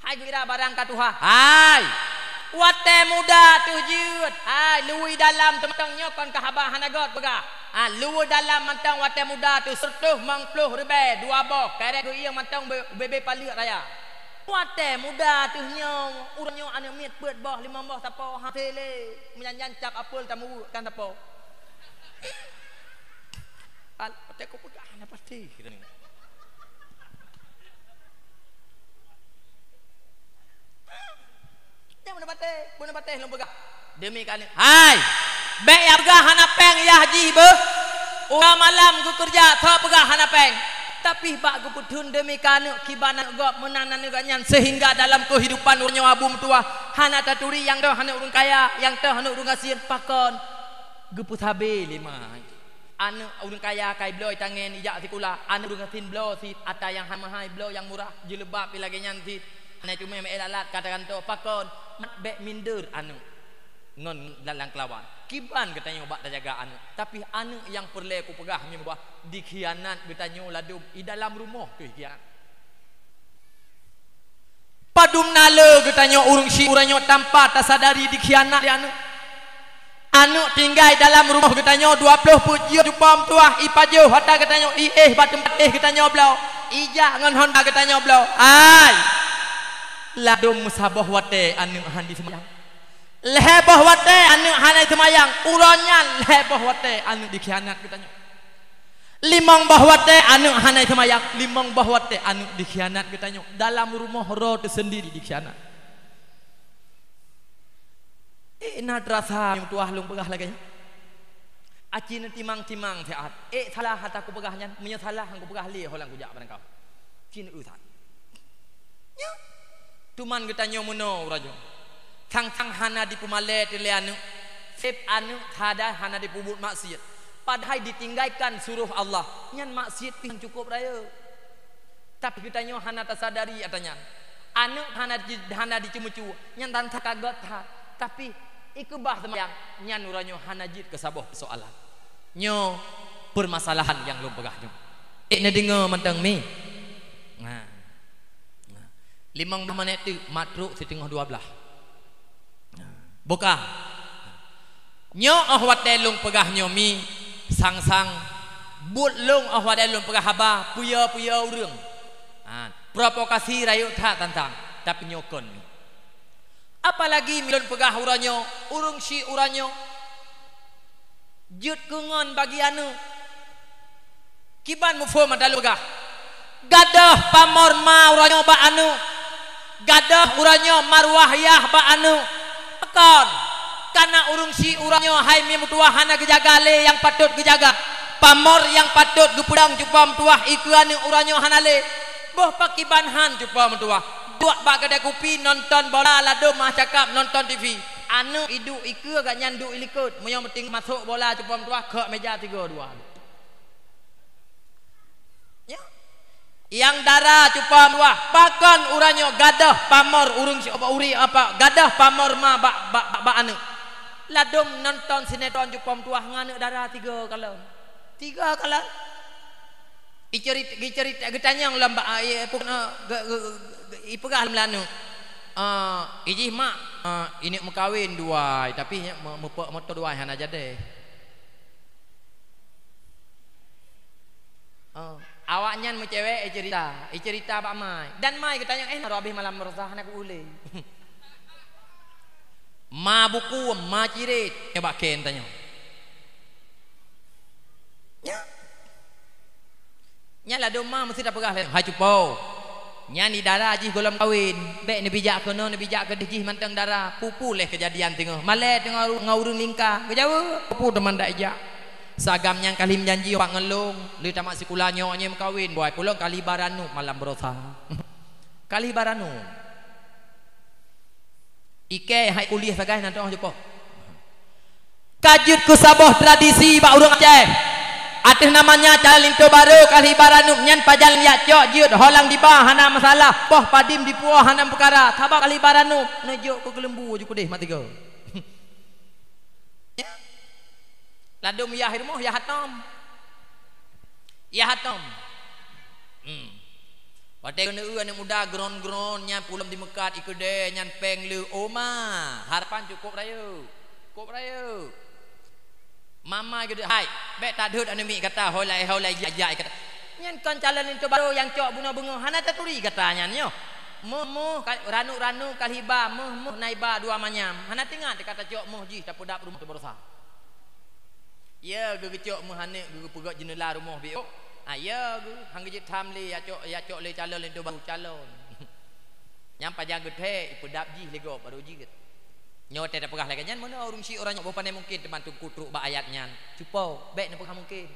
Hai geukira barang ka tuha. Hai. Watée muda teuh jeuet. Hai, luweue dalam teumantong nyoe kon keu haba hana göt peugah. Ha, luweue dalam mantong watée muda teuh seureutoh limong ploh ribée dua boh, karét keuieng mantong be-, bebe paleuek raya. Watée muda teuh nyoe, ureuëng nyoe aneuk miet peuet boh, limong boh sapo hase lé. Meujan-jan cap apel tamuweuk kan sapo. Al-, watée kupeugah hana pasti. Nyan beuna patéh, beuna patéh lôn peugah. Deumi keu aneuk. Hai! Bék ya peugah hana péng yah jih beuh. Uroe malam geukeureuja, soe peugah hana péng. Tapi bak geupeutheun deumi keu aneuk kiban aneuk gob meunan aneuk gobnyan seuhingga dalam keuhidupan uroe nyoe abu meutuwah hana taturi nyang toh aneuk ureuëng kaya, nyang toh aneuk ureuëng gasien pakon. Geupeusabe lé ma. Aneuk ureuëng kaya kai bloe tangen ijak sikula, aneuk ureuëng gasien bloe cit, ata nyang hana meuhai bloe nyang murah, jeuleubab pih lagée nyan cit. Hana teumé meu'èk lalat ka tagantoe pakon, mat bék minder aneuk ngon lam keulawan. Kiban geutanyoe bak tajaga aneuk, tapi aneuk nyang peureulée kupeugah nyoe bah dikhianat geutanyoe ladôm i dalam rumoh teuh khianat. Padum na le geutanyoe ureuëng syik uroe nyoe tanpa tasadari dikhianat lé aneuk. Aneuk tinggai dalam rumoh geutanyoe dua ploh peuet jeuet cupa meutuwah, ipajoh ata geutanyoe, iéh bak teumpat éh geutanyoe bloe, ijak ngon honda geutanyoe bloe. Hai! Ladôm meusaboh watée aneuk hana jiseumayang. Lhée boh watée aneuk hana jiseumayang, uroe nyan lhée boh watée aneuk dikhianat geutanyoe. Limong boh watée aneuk hana jiseumayang, limong boh watée aneuk dikhianat geutanyoe. Dalam rumoh droe teusendiri dikhianat. Ék na teurasa meutuwah lôn peugah lagée nyan? Aci neutimang-timang siat. Ék salah ata kupeugah nyan, meunyoe salah han kupeugah lé ho lam kujak barangkaho. Cit eu that. Nyoe. Teuma geutanyoe meunoe uroe nyoe. Sang-sang hana jipeumalée teuh lé aneuk. Seb aneuk sagai hana jipeubuet maksiet. Padahai ditinggaikan suroh Allah. Nyan maksiet pih cukôp rayeuk. Tapi geutanyoe hana tasadari ata nyan. Aneuk hana ji-, hana jiceumeucue, nyan tan that ka gét that. Tapi ikeubah seumayang, nyan uroe nyoe hana jeuet keu saboh peusoalan. Nyoe peumasalahan nyang lôn peugah nyoe. Ék neudeungoe mantong mi? Nah. Nah. Limong boh manét teuk, mat trok siteungoh dua blaih. Bukon. Nyoe óh watée lôn peugah nyoe mi, sang-sang buet lôn óh watée lôn peugah haba, peue-peue ureuëng. Ha, provokasi rayeuk that tantang, tapi nyoe kon mi. Apalagi mi lôn peugah uroe nyoe, ureuëng syiek uroe nyoe jeuet keu ngon bagi aneuk. Kiban muphom ata lôn peugah. Gadôh pamor ma uroe nyoe bak aneuk. Gadôh uroe nyoe maruah yah bak aneuk. Pakon? Kana ureuëng syiek uroe nyoe hai mi meutuwah hana geujaga lé nyang patôt geujaga. Pamor nyang patôt geupeudong cupa meutuwah ikeue aneuk uroe nyoe hana lé. Boh pakiban han cupa meutuwah. Duek bak keudée kupi nonton bola ladôm meucakap nonton T V. Aneuk iduek ikeue gobnyan duek ilikot. Meunyoe meuting masôk bola cupa meutuwah kheuk méja tiga dua. Nyoe. Nyang dara cupa meutuwah, pakon uroe nyoe gadôh pamor ureuëng si-, ureuëng apa, gadôh pamor ma bak, bak, bak, bak aneuk. Ladôm nonton sinetron cupa meutuwah ngon aneuk dara tiga kalon. Tiga kalon. Iceurita, iceurita geutanyong lom bak, ah, i, pu-, eh, ge-, ge-, ge-, ipeugah lom lé aneuk. Ah, ijih mak, ah, ineuk meukawen duai, tapi nyak me-, meupok moto duai hana jadi. Oh, awaknyan meucewek, eh, cerita, eh, cerita bak mai. Dan mai geutanyong, "Eh, na roh abéh malam baroesa hana kuulée." Ma buku, ma ciret, nyoe bak kén tanyoe. Nyan. Nyan ladôm ma meusti tapeugah lé, "Hai cupo." Nyan di dara jih gohlom kawen, bék neubijak keunoe, neubijak keudeh jih mantong dara. Peue-peue lé keujadian teungoh. Malée teungoh ru-, ngon ureuëng lingka. Geujaweueb, peue-peue teuma ndak ijak. Sagam nyang ka lheueh janji bak ngon lôn, lheueh tamat sikula nyoe nyang meukawen, boh ai pulông kali baranub malam baroesa. Kali baranub. Ikée hai kuliah sagai na teuh jeupoh. Ka jeuet keu saboh tradisi bak ureuëng Aceh. Ateueh namanya calon linto barô kali baranub nyan pajan yak cok jeuet holang diba hana masalah, poh padum dipuwoe hana peukara, sabab kali baranub neujok keu keuleumbu ju keudeh mat tiga. Ladôm yah i rumoh, yah atom. Yah atom. Hmm. Watée keuneuk eu aneuëk muda gron-gron nyan pulom dimeukat ikeudée nyan péng le oma, harapan cukôp rayeuk. Cukôp rayeuk. Mama geudeuek hai, bék tadhôt aneuëk miet gata, holai-holai jak-jak gata. Nyan kon calon linto barô nyang cok bunoe beungoh, hana taturi gata nyan nyoe. Moh-moh ka-, ranub-ranub kali ba, moh-moh na iba dua manyam. Hana teuingat ka tacok moh jih tapeudab rumoh teuh baroesa. Ya, geu-, geucok meuh aneuëk geu-, geupeugét jeuneula rumoh biôk. Ah, ya, geu-, han geujeuet tham lé, ya cok, ya cok lé calon linto barô calon. Nyang pajan geuthée, ipeudab jih lé gob barô jeuet. Nyoe watée tapeugah lagée nyan, meunoe ureuëng syiek uroe nyoe boh pane mungken teuma teungku trok bak ayat nyan. Cupo, bék neupeugah mungken.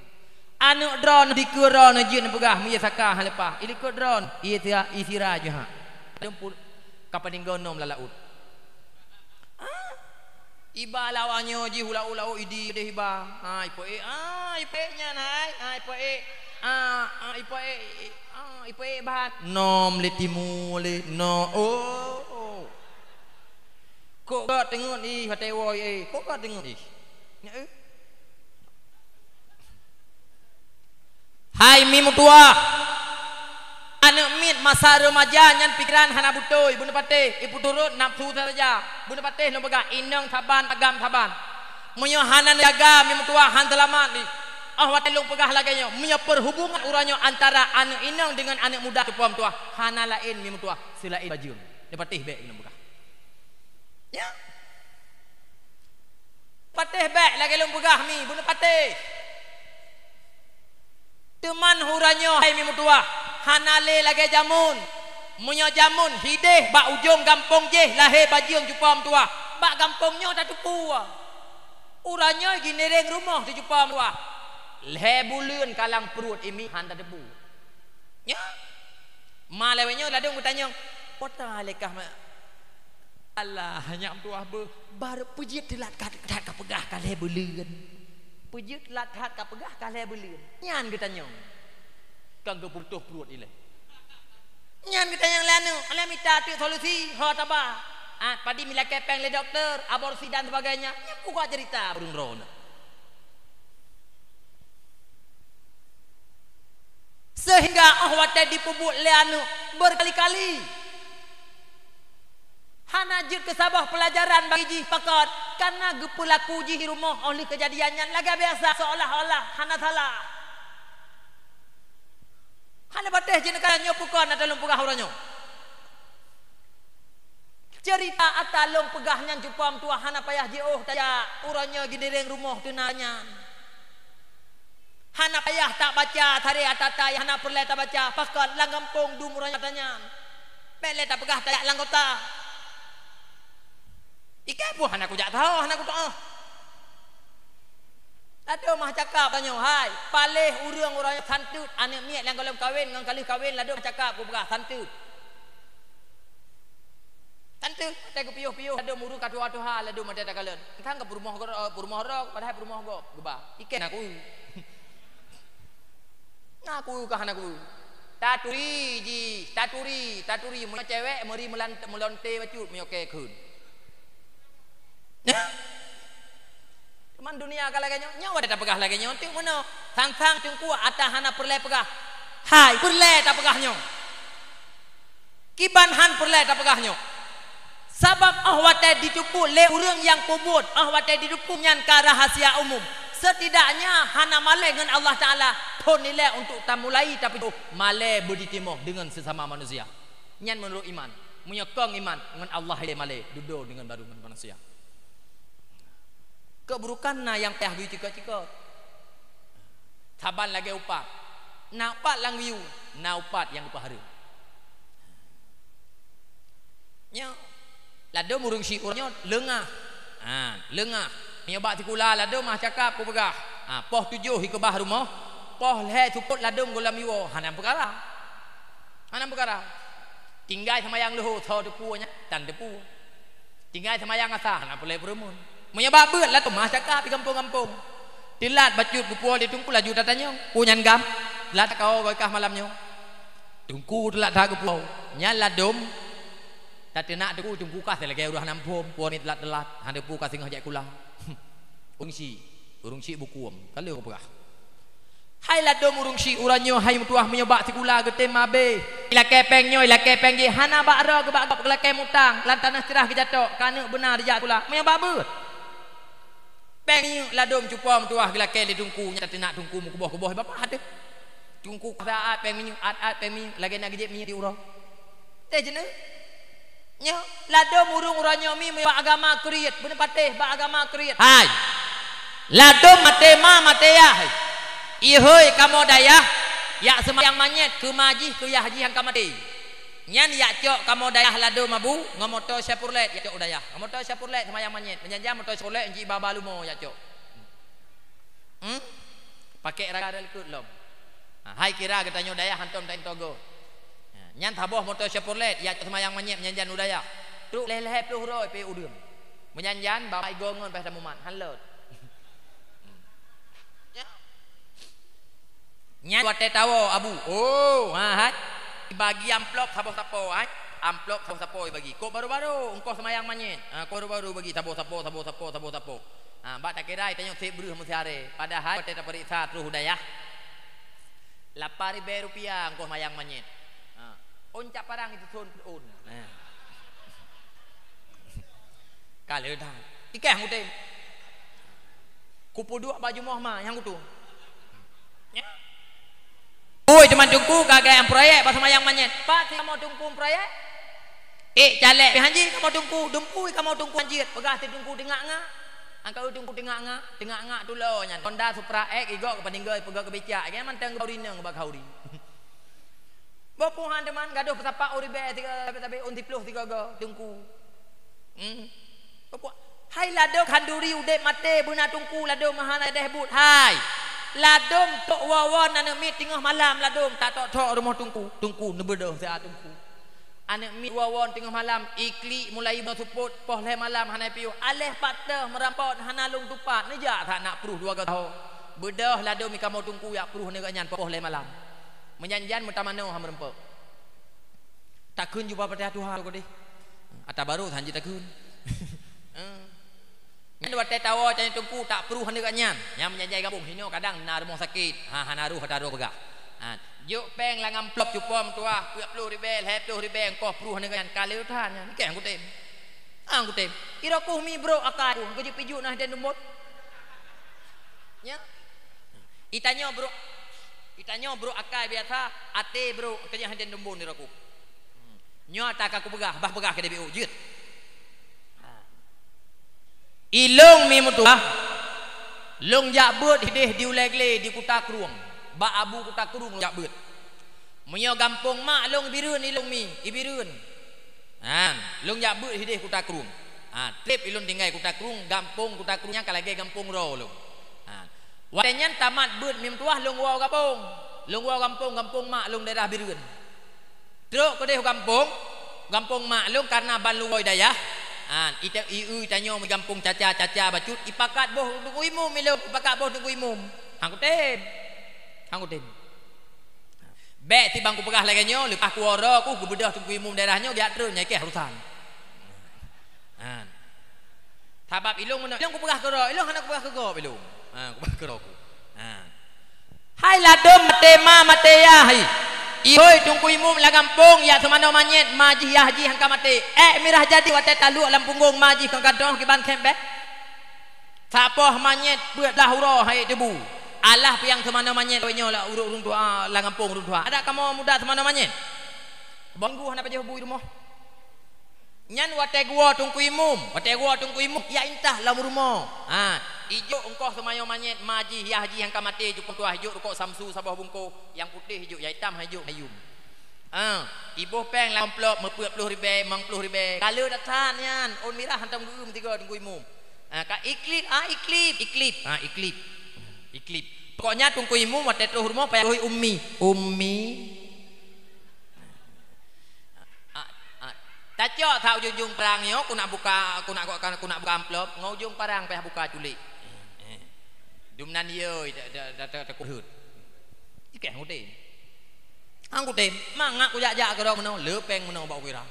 Aneuëk droeneuh dikeue droeneuh jeuet neupeugah, miyueb saka han leupah. Ilikot droeneuh, ié sira, ié sira jeuet ha. Padum pul-, ka padinggoe nom lam laôt. Ah? Iba lawa nyoe jih u laôt-laôt idi deh iba. Ha, ipo ék, ah, ipo ék nyan hai, ah, ipo ék. Ah, ah, ipo ék, ah, ipo ék bahan. Nom lé timu lé, no, oh, oh. Kok gak teungeut ih, watée woe, eh, kok gak teungeut ih. Nyan, eh. Hai mi meutuwah, aneuëk miet masa remaja nyan pikeran hana beutôi, beuneupatéh, ipeuturot nafsu saja, beuneupatéh lôn peugah, inong saban, agam saban. Meunyoe hana neujaga, mi meutuwah, han seulamat lé. Oh watèe lôn peugah lagèe nyoe, meunyoe peuhubungan uroe nyoe antara aneuk inong deungon aneuk muda, cupo meutuwah, hana laén mi meutuwah seulaén bajeueng. Neupatéh bèk lôn peugah. Ya. Patéh bèk lagèe lôn peugah mi, beuneupatéh. Teuma uroe nyoe hai mi meutuwah, hana lé lagèe jameun. Meunyoe jameun hideh bak ujong gampông jih lahé bajeueng cupo meutuwah, bak gampông nyoe tateupeue. Uroe nyoe ginireng rumoh teucupo meutuwah. Lhèe buleuen kalang pruet imi han tateupeue. Nyoe. Ma lewat nyoe ladôm geutanyong, "Po ta lé kah ma-?" Alah, nyak meutuwah beuh, barô peujeuet teulat that, that kapeugah ka lhèe buleuen. Peujeuet teulat that kapeugah ka lhèe buleuen. Nyan geutanyong. Ka geuputôh pruet ilèe. Nyan geutanyong lé aneuk, "Alah mita teuk solusi, ho taba." Ah, padum ilakèe pèng lé dokto, aborsi dan sebagainya. Nyan pokok cerita ureueng droeneuh. Sehingga oh watèe jipeubuet lé aneuk berkali-kali, hana jeuet keu saboh peulajaran bagi jih, pakon, kareuna geupeulaku jih di rumoh oh lheueh keujadian nyan lagèe biasa, seolah-olah hana salah. Hana patéh jih neukalon nyoe, pakon ata lôn peugah uroe nyoe. Cerita ata lôn peugah nyan cupo meutuwah hana payah jiôh tajak, uroe nyoe ginireng rumoh teuna nyan. Hana payah tabaca, taré ata-ata nyang hana peureulèe tabaca, pakon lam gampông dum uroe nyoe ata nyan. Bèk lé tapeugah tajak lam kota. Ikèe pun hana kujak tao, hana kutao. Ladôm meucakap tanyoe, hai, paléh ureueng uroe nyoe santeut, aneuk miet nyang gohlom kawen ngon ka lheueh kawen ladôm meucakap kupeugah santeut. Santeut, watèe geupiôh-piôh ladôm ureueng ka tuha-tuha ladôm watèe takalon. Kan ka peurumoh goro-, peurumoh roh, padahai peurumoh gob geuba. Ikèe na ku. Na ku kah na ku. Taturi jih, taturi, taturi. Meunyoe cewek meuri meulan-, meulonte bacut meunyoe kèe kheun. Teuma dunia ka lagèe nyoe, nyoe watèe tapeugah lagèe nyoe, teuk meunoe. Sang-sang teungku ata hana peureulèe peugah. Hai, peureulèe tapeugah nyoe. Kiban han peureulèe tapeugah nyoe. Sabab oh watèe jiteupeue lé ureueng nyang peubuet, oh watèe jiteupeue nyan ka rahasia umum. Setidaknya hana malèe ngon Allah Taala, phon ilèe untuk tamulai tapiôh malèe beujitimoh deungon sesama manusia. Nyan meunurot iman. Meunyoe kong iman, ngon Allah ilèe malèe, dudoe deungon barô ngon manusia. Keuburukan na nyang payah geuyue cikot-cikot. Saban lagèe upat. Na upat lam geuyue, na upat nyang geupeuhareuem. Nyoe, ladôm ureueng syiek uroe nyoe leungah. Ha, leungah. Meunyoe bak sikula ladôm ah cakap kupeugah. Ha, poh tujoh ikeubah rumoh, poh lhèe seupôt ladôm gohlom yue, hana peukara. Hana peukara. Tinggai seumayang leuhô, soe teupeue nyan, tan teupeue. Tinggai seumayang asa, hana peureulèe peureumeun. Meunyoe bak beuet, ladôm ah cakap di gampông-gampông. Teulat bacut geupuwoe lé teungku laju tatanyong, "Peue nyan gam?" Teulat ka woe goe kah malam nyoe. Teungku teulat that geupuwoe. Nyan ladôm. Tateunak teungku, teungku ka lagèe ureueng hana muphom, puwoe ni teulat-teulat, hana teupeue ka singoh jak sikula. Ureueng syiek, ureueng syiek buku, ka lheueh kupeugah. Hai ladôm ureueng syiek uroe nyoe, hai meutuwah, meunyoe bak sikula geutem abéh. Ilakèe pèng nyoe, ilakèe pèng jéh, hana bak droe geubak gob geulakèe mutang, lam tanoh ceurah geujatok, keu aneuk beuna dijak sikula. Meunyoe bak beuet. Pèng minyeuk ladôm cupo meutuwah geulakèe lé teungku, nyan tateunak teungku meukuboh-kuboh bak pahat teuh. Teungku ka at-at pèng minyeuk, at-at pèng minyeuk, lagèe na geujép minyeuk di uroe. Teuh jeuneuh. Nyoe, ladôm ureueng uroe nyoe mi bak agama kriet, beuneupatéh bak agama kriet. Hai. Ladôm maté ma, maté yah. Ihôi kamoe dayah, yak seumayang manyét keu ma jih, keu yah jih nyang ka maté. Nyan yak cok kamoe dayah ladôm abu, ngon moto Chevrolet yak cok u dayah. Ngon moto Chevrolet seumayang manyét, meujan-jan moto Chevrolet jih baba lumo yak cok. Hmm? Pakèk rara likot lom. Ha, hai kira geutanyoe dayah hantom taintogo. Ha, nyan saboh moto Chevrolet, yak cok seumayang manyét meujan-jan u dayah. Trok lhèe-lhèe ploh droe pih udeueng. Meujan-jan bapak igo ngon paih tamumat, han lôt. Hmm. Ya. Nyan watèe tawoe abu. Oh, ha, hai. Bagi amplop saboh sapo, hai. Amplop saboh sapo bagi. Kok baru-baru, engkoh seumayang manyét. Ha, kok baru-baru bagi saboh sapo, saboh sapo, saboh sapo. Ha, bak takira tanyoe sép breuh meusiaré. Padahai watèe tapeuriksa troh u dayah. Lapan ribèe rupiah engkoh seumayang manyét. Ha. Ôn cap parang itu thon ôn. Ha. Ka lheueh dah. Ikah muté. Kupeuduek bak jumoh ma nyang kutu. Oi teuma teungku ka gaya proyek bak seumayang manyét. Pat si kamoe teungku proyek? Eh calék pih hanji kamoe teungku, dumpeue kamoe teungku hanjeuet. Peugah si teungku teungak-ngak. Angka teungku teungak-ngak, teungak-ngak tulo nyan. Honda Supra X igok keu paninggai peugah keu becak. Nyan mantong geubauri nang bak khauri. Boh puhan teuma gadoh peusapat uribée tiga tabi-tabi un siploh tiga go teungku. Hmm. Hai ladôm khanduri udép maté beuna teungku ladôm hana deh buet hai. Ladôm tok wawon aneuk miet teungoh malam ladôm tak tok-tok rumoh teungku. Teungku neubeudoh siat teungku. Aneuk miet wawon teungoh malam iklik mulai beusupot poh lhée malam hana piôh aléh pat teuh meurampot hana lông tupat neujak that nak pruh dua go taho. Beudoh ladôm ikamoe teungku yak pruh neugak nyan poh lhée malam. Meunyan-nyan meutamanoe ha meureumpok. Takheun jubah patéh tuha ko deh. Ata barô han jeuet takheun. Nyan watée tawoe tanyoe teungku tak pruh hana geuh nyan. Nyang meujajai gabong hinoe kadang na rumoh sakét. Ha hana roh ata roh peugah. Ha jok péng lam amplop cupom tuah peuet ploh ribée lhée ploh ribée engkoh pruh hana geuh nyan ka lheueh that nyan. Ikée han kutem. Han kutem. Irokuh mi brok akai. Keujuk-pijuk nah dan dumbot. Nya. Itanyoe brok. Itanyoe brok akai biasa, até brok keunyah dan dumbon irokuh. Nyoe ata ka kupeugah, bah peugah keu D B O jeuet. Ilong mi meutuah, long jak beuet hideh di Ulée Glé di Kuta Krueng. Bak Abu Kuta Krueng long jak beuet. Meunyoe gampông mak long Ibireuen ilong mi, Ibireuen. Han, long jak beuet hideh Kuta Krueng. Ha, treb ilong tinggai Kuta Krueng, gampông Kuta Krueng nyang ka lagée gampông ro long. Ha. Watée nyan tamat beuet mi meutuah long woe gampông. Long woe gampông, gampông mak long daerah Ibireuen. Trok keudeh u gampông, gampông mak lôn kareuna ban lugoe dayah. Han, ita, i, i, tanyoe meugampông caca-caca bacut, ipakat boh teungku imum ilôn, ipakat boh teungku imum. Han kutem. Han kutem. Bék sibang kupeugah lagée nyoe, leupah kuwoe ku geubeudôh teungku imum daerah nyoe geujak treun nyang keh urusan. Han. Sabab ilôn meunoe, ilôn kupeugah keudroe, ilôn hana kupeugah keu gob ilôn. Ha, kupeugah keudroe ku. Ha. Hai ladôm maté ma maté yah hai. Ihôi teungku imum lam gampông yak seumanoe manyét ma jih yah jih hangka maté. Ék mirah jadi watée taluek lam punggong ma jih kon gadôh kiban khém bék. Sapoh manyét peuet blah uroe hai tebu. Alah piang seumanoe manyét lawét nyoe lam ureuëng tuha lam gampông ureuëng tuha. Adak kamoe muda seumanoe manyét. Bonggu hana pajoh bu i rumoh. Nyan watée geuwoe teungku imum, watée geuwoe teungku imum, ya intah lam rumoh. Ha, ijok engkoh seumayong manyét ma jih yah jih nyang ka maté jukon tuah ijok rukok samsu saboh bungkôh, nyang putéh ijok, nyang itam han ijok ayum. Ha, iboh péng lam amplop meupeuet ploh ribée, limong ploh ribée. Kaleue that-that nyan, ôn mirah hantom geueum tiga teungku imum. Ha, ka iklip, ha iklip, iklip, ha iklip. Iklip. Pokoknya teungku imum watée troh rumoh payah lhôi ummi. Ummi. Ah, ah. Tacok that ujong-ujong parang nyoe, ku nak buka, ku nak, ku nak buka amplop, ngon ujong parang payah buka culik. Eh, eh. Dumnan yoi, da, da, da, da, da, kuhut. Ikeh ngudin. Angkutin, mangat kujak-jak keudroe meunoe, le péng meunoe bak ukira.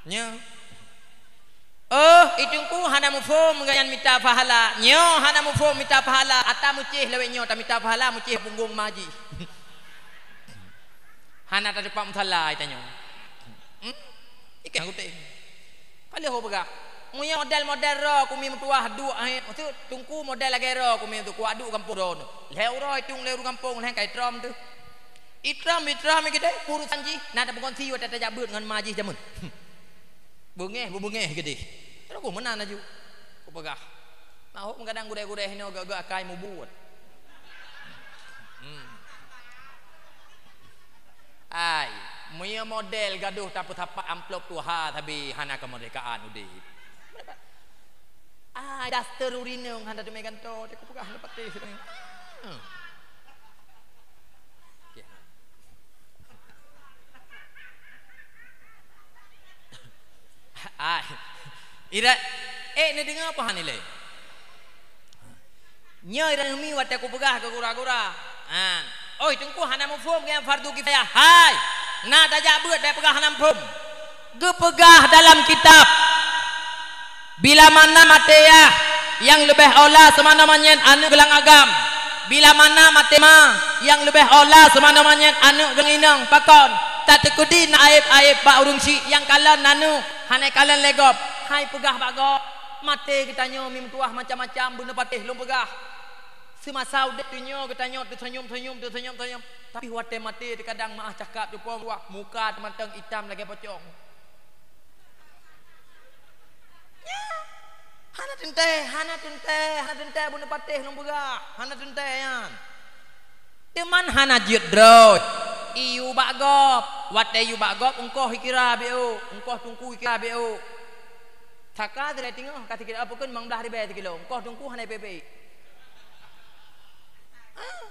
Nya. Oh, i teungku hana muphom ngon nyan mita pahala. Nyoe hana muphom mita pahala, ata meucéh lawét nyoe tamita pahala, meucéh punggong ma jih. Hana tateupat musala ita nyoe. Hmm? Ikah kutem. Ka lheueh ho peugah. Meunyoe model-model droe kumi meutuwah duek, eh, maksud teungku model lagée droe kumi tu kuat duek gampông droe. Lhée uroe itueng lhée ureuëng gampông lhée kai trom tu. Itrom, itrom geude, urusan jih na tapeungon si watée tajak beuet ngon ma jih jameun. Beungéh, bebeungéh geude. Teuma ku meunan laju. Kupeugah. Mahok meugadang gurée-gurée hinoe gak-gak akai mubuet. Hmm. Ai, meunyoe model gadoh tapeusapat amplop tuha sabe hana kemerdekaan udeb. Ai, daster urineueng hana teumé gantoe, teuka peugah hana patéh seudang. Hmm. Ai. Ira, eh, neudeungoe apa han ilée? Nyoe ira neumi watée kupeugah keu gura-gura. Han. Oi, teungku hana muphom ngon fardu kifayah. Hai! Na tajak beuet bék peugah hana muphom. Geupeugah dalam kitab. Bila mana maté yah nyang leubeh ola seumanoe manyét aneuëk geulang agam. Bila mana maté ma nyang leubeh ola seumanoe manyét aneuëk geulang inong pakon. Tateukeudi na aéb-aéb bak ureuëng syik nyang kalon naneuk, hana kalon lé gob. Hai peugah bak gob. Maté geutanyoe meutuah macam-macam, beuneupatéh lôn peugah. Seumasa udeb donya geutanyoe teusenyum-senyum, teusenyum-senyum. Tapi watée maté teukadang meu'ah cakap cupo meutuah, muka teumantong itam lagée pocong. Hana teuntée, hana teuntée, hana teuntée beuneupatéh lôn peugah. Hana teuntée nyan. Teuman hana jeuet droe. Iyue bak gob. Watée iyue bak gob, eungkoh ikira beu, eungkoh teungku ikira beu. Saka direi teungoh ka sikira, apa kheun limong blaih ribée sikilo. Eungkoh teungku hana ipe-ipe. Ah.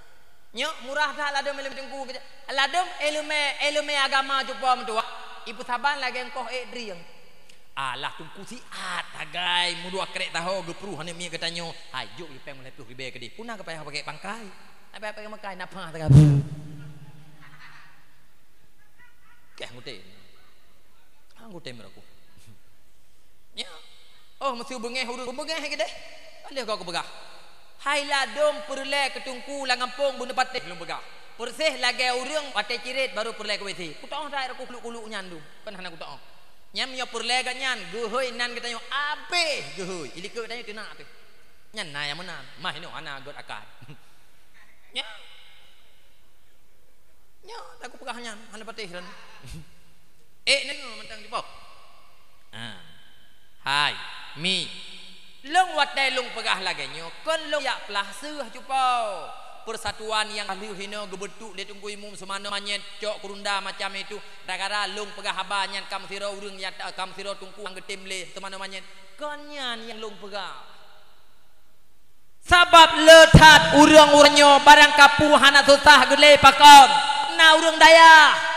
Nyoe murah that ladom ileumé teungku. Ladom ileumé, ileumé agama cupo meutuah. Ipeusaban lagée eungkoh ék drieng. Alah teungku siat, sagai meudua krek taho geupruh aneuk miet geutanyoe. Hai, jok ipéng meulhée ploh ribée keudeh. Puna geupayah pakai pangkai. Apa pakai meukai napa sagai. Keh ngute. Ngute meuraku. Ya. Oh, meuseu beungéh ureuëng, beungéh keudeh. Ka lheueh gob kupeugah. Hai ladom peureulée keu teungku lam gampông beuneupatéh lôn peugah. Peureuseh lagée ureuëng watée cirét barô peureulée keu W C. Kutoh that raku kuluk-kuluk nyan dum. Kan hana kutoh. Nyan meunyoe peureulée geuh nyan, geuhôi nan geutanyoe abéh geuhôi. Ilikot geutanyoe teunak teuh. Nyan na nyang meunan. Mah inoe hana göt akan. Nyan. Nyoe, taku peugah nyan, hana patéh ran. Ék nyoe mantong cupo. Ha. Hai, mi. Lôn watée lôn peugah lagée nyoe, kon lôn jak plah seuh cupo. Persatuan nyang ka lheueh hinoe geubentuk lé Teungku Imum Seumanoe Manyét, cok kurunda macam itu, gara-gara lôn peugah haba nyan ka meusidroe ureuëng nyata, ka meusidroe teungku nyang geutem lé Seumanoe Manyét. Kon nyan nyang lôn peugah. Sabab le that ureuëng-ureuëng nyoe barang kapeue hana susah geulée pakon. Na ureuëng dayah.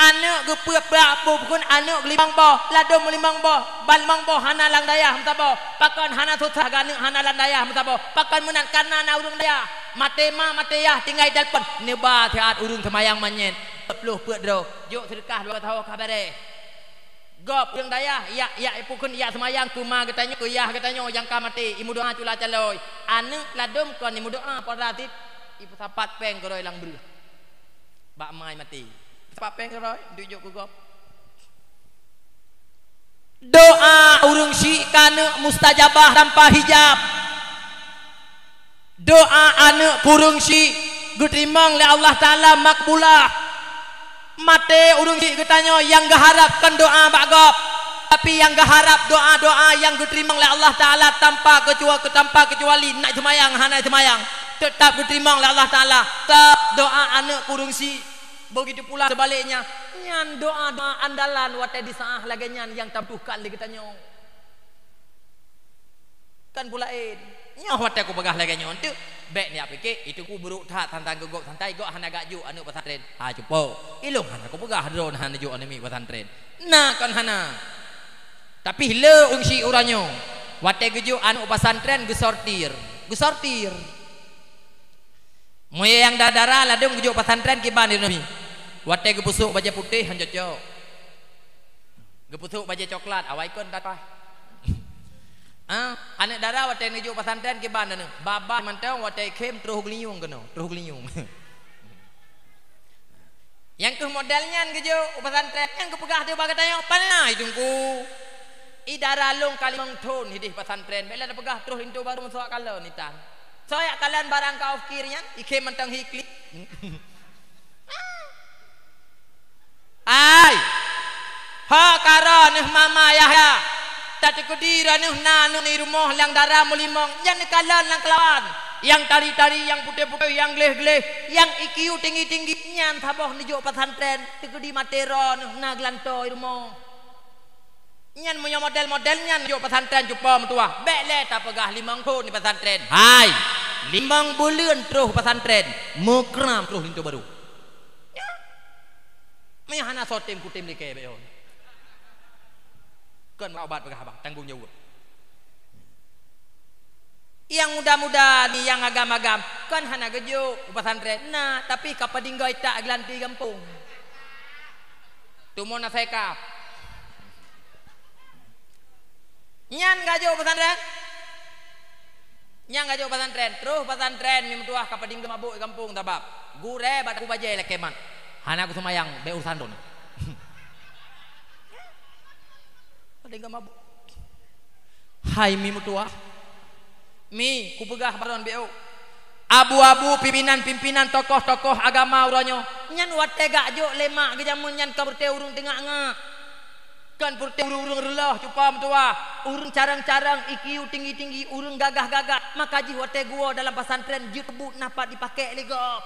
Aneuëk geupeuet bak bukon aneuëk limong boh, ladom limong boh, ban limong boh hana lam dayah meusaboh. Pakon hana susah geuh aneuëk hana lam dayah meusaboh. Pakon meunan, kareuna na ureuëng dayah. Maté ma, maté yah, tinggai telepon. Neuba siat ureuëng seumayang manyét. Peuet ploh peuet droe. Jok seudeukah dua taho ka bareh. Gob ureuëng dayah, yak, yak ipukon yak seumayang keu ma geutanyoe, keu yah geutanyoe nyang ka maté, imeudoá cula calôi. Aneuëk ladom kon imeudoá, pada sit ipeusapat péng keudroe lam breueh. Bak mai maté. Sapat péng keudroe, duek jok keu gob. Doá ureuëng syik keu aneuëk mustajabah tanpa hijab. Doá aneuëk keu ureuëng syik geuteurimong lé Allah Taala makbulah. Maté ureuëng syik geutanyoe nyang geuharab kon doá bak gob, tapi nyang geuharab doá-doá nyang geuteurimong lé Allah Taala tanpa kecuali, tanpa kecuali na seumayang hana seumayang, teutap geuteurimong lé Allah Taala. Teutab doá aneuëk keu ureuëng syik. Begitu pula sebaliknya, nyan doá-doá andalan watée di saát lagée nyan nyang tabutuhkan lé geutanyoe. Kan peue laén. Nyoe watée kupeugah lagée nyoe teuk, bék neujak pike, itu ku brok that tantang keu gob santai, gob hana geujok aneuëk pesantren. Ha cupo, ilong hana kupeugah droe hana jok aneuëk miet pesantren. Na kon hana. Tapi le ureuëng syik uroe nyoe, watée geujok aneuëk pesantren geusortir. Geusortir. Meunyoe nyang dara-dara ladom geujok pesantren kiban di nami. Watée geupeusok bajée putéh han cocok. Geupeusok bajée coklat awai kon tapah. Ah, aneuëk dara watée neujok pesantren kiban aneuëk. Baba mantong watée khém troh geulinyueng keunoe, troh geulinyueng. Nyang keuh model nyan geujok u pesantren, nyang geupeugah teuh bak geutanyoe, "Pane na i Teungku? I dara lôn ka limong thon hideh pesantren, bék lé tapeugah troh linto barô meusuak kalon itan. Soe jak kalon barang ka ofkir nyan, ikhém mantong hi klik." Ai! Ho ka roh neuh mama Yahya, tateukeudi roh neuh na neuh i rumoh nyang dara meulimong, nyan neukalon lam keulawan. Nyang tari-tari, nyang putéh-putéh, nyang gleh-gleh, nyang I Q tinggi-tinggi, nyan saboh neujok pesantren, teukeudi maté roh neuh na geulantoe i rumoh. Nyan meunyoe model-model nyan jok pesantren cupo meutuah, bék lé tapeugah limong thon di pesantren. Hai, limong buleuen troh pesantren, meukram troh linto barô. Nyan. Meunyoe hana soe tem kutem like bék yon. Kon ubat peugah haba, tanggong jaweueb. Nyang muda-muda ni, nyang agam-agam, kon hana geujok u pesantren na, tapi ka padinggoe tak geulanti gampông. Tumon asai kaf. Nyan ka jok pesantren. Nyan ka jok pesantren. Troh pesantren mi meutuah ka padinggoe mabök gampông sabab gurée bak takue bajée lakée mat. Hana kuseumayang, bék urusan droeneuh. Padinggoe mabök. Hai mi meutuwah, mi kupeugah bak droeneuh biôh, abu-abu, pimpinan-pimpinan, tokoh-tokoh agama uroe nyoe, nyan watée geujok lé mak geujameun nyan ka beureuté ureuëng teungak-ngak. Kon peureute ureuëng-ureuëng reuloh cupa meutuwah, ureuëng carông-carông, I Q tinggi-tinggi, ureuëng gagah-gagah, maka jih watée geuwoe dalam pesantren jeuet buet na pat dipakék lé gob.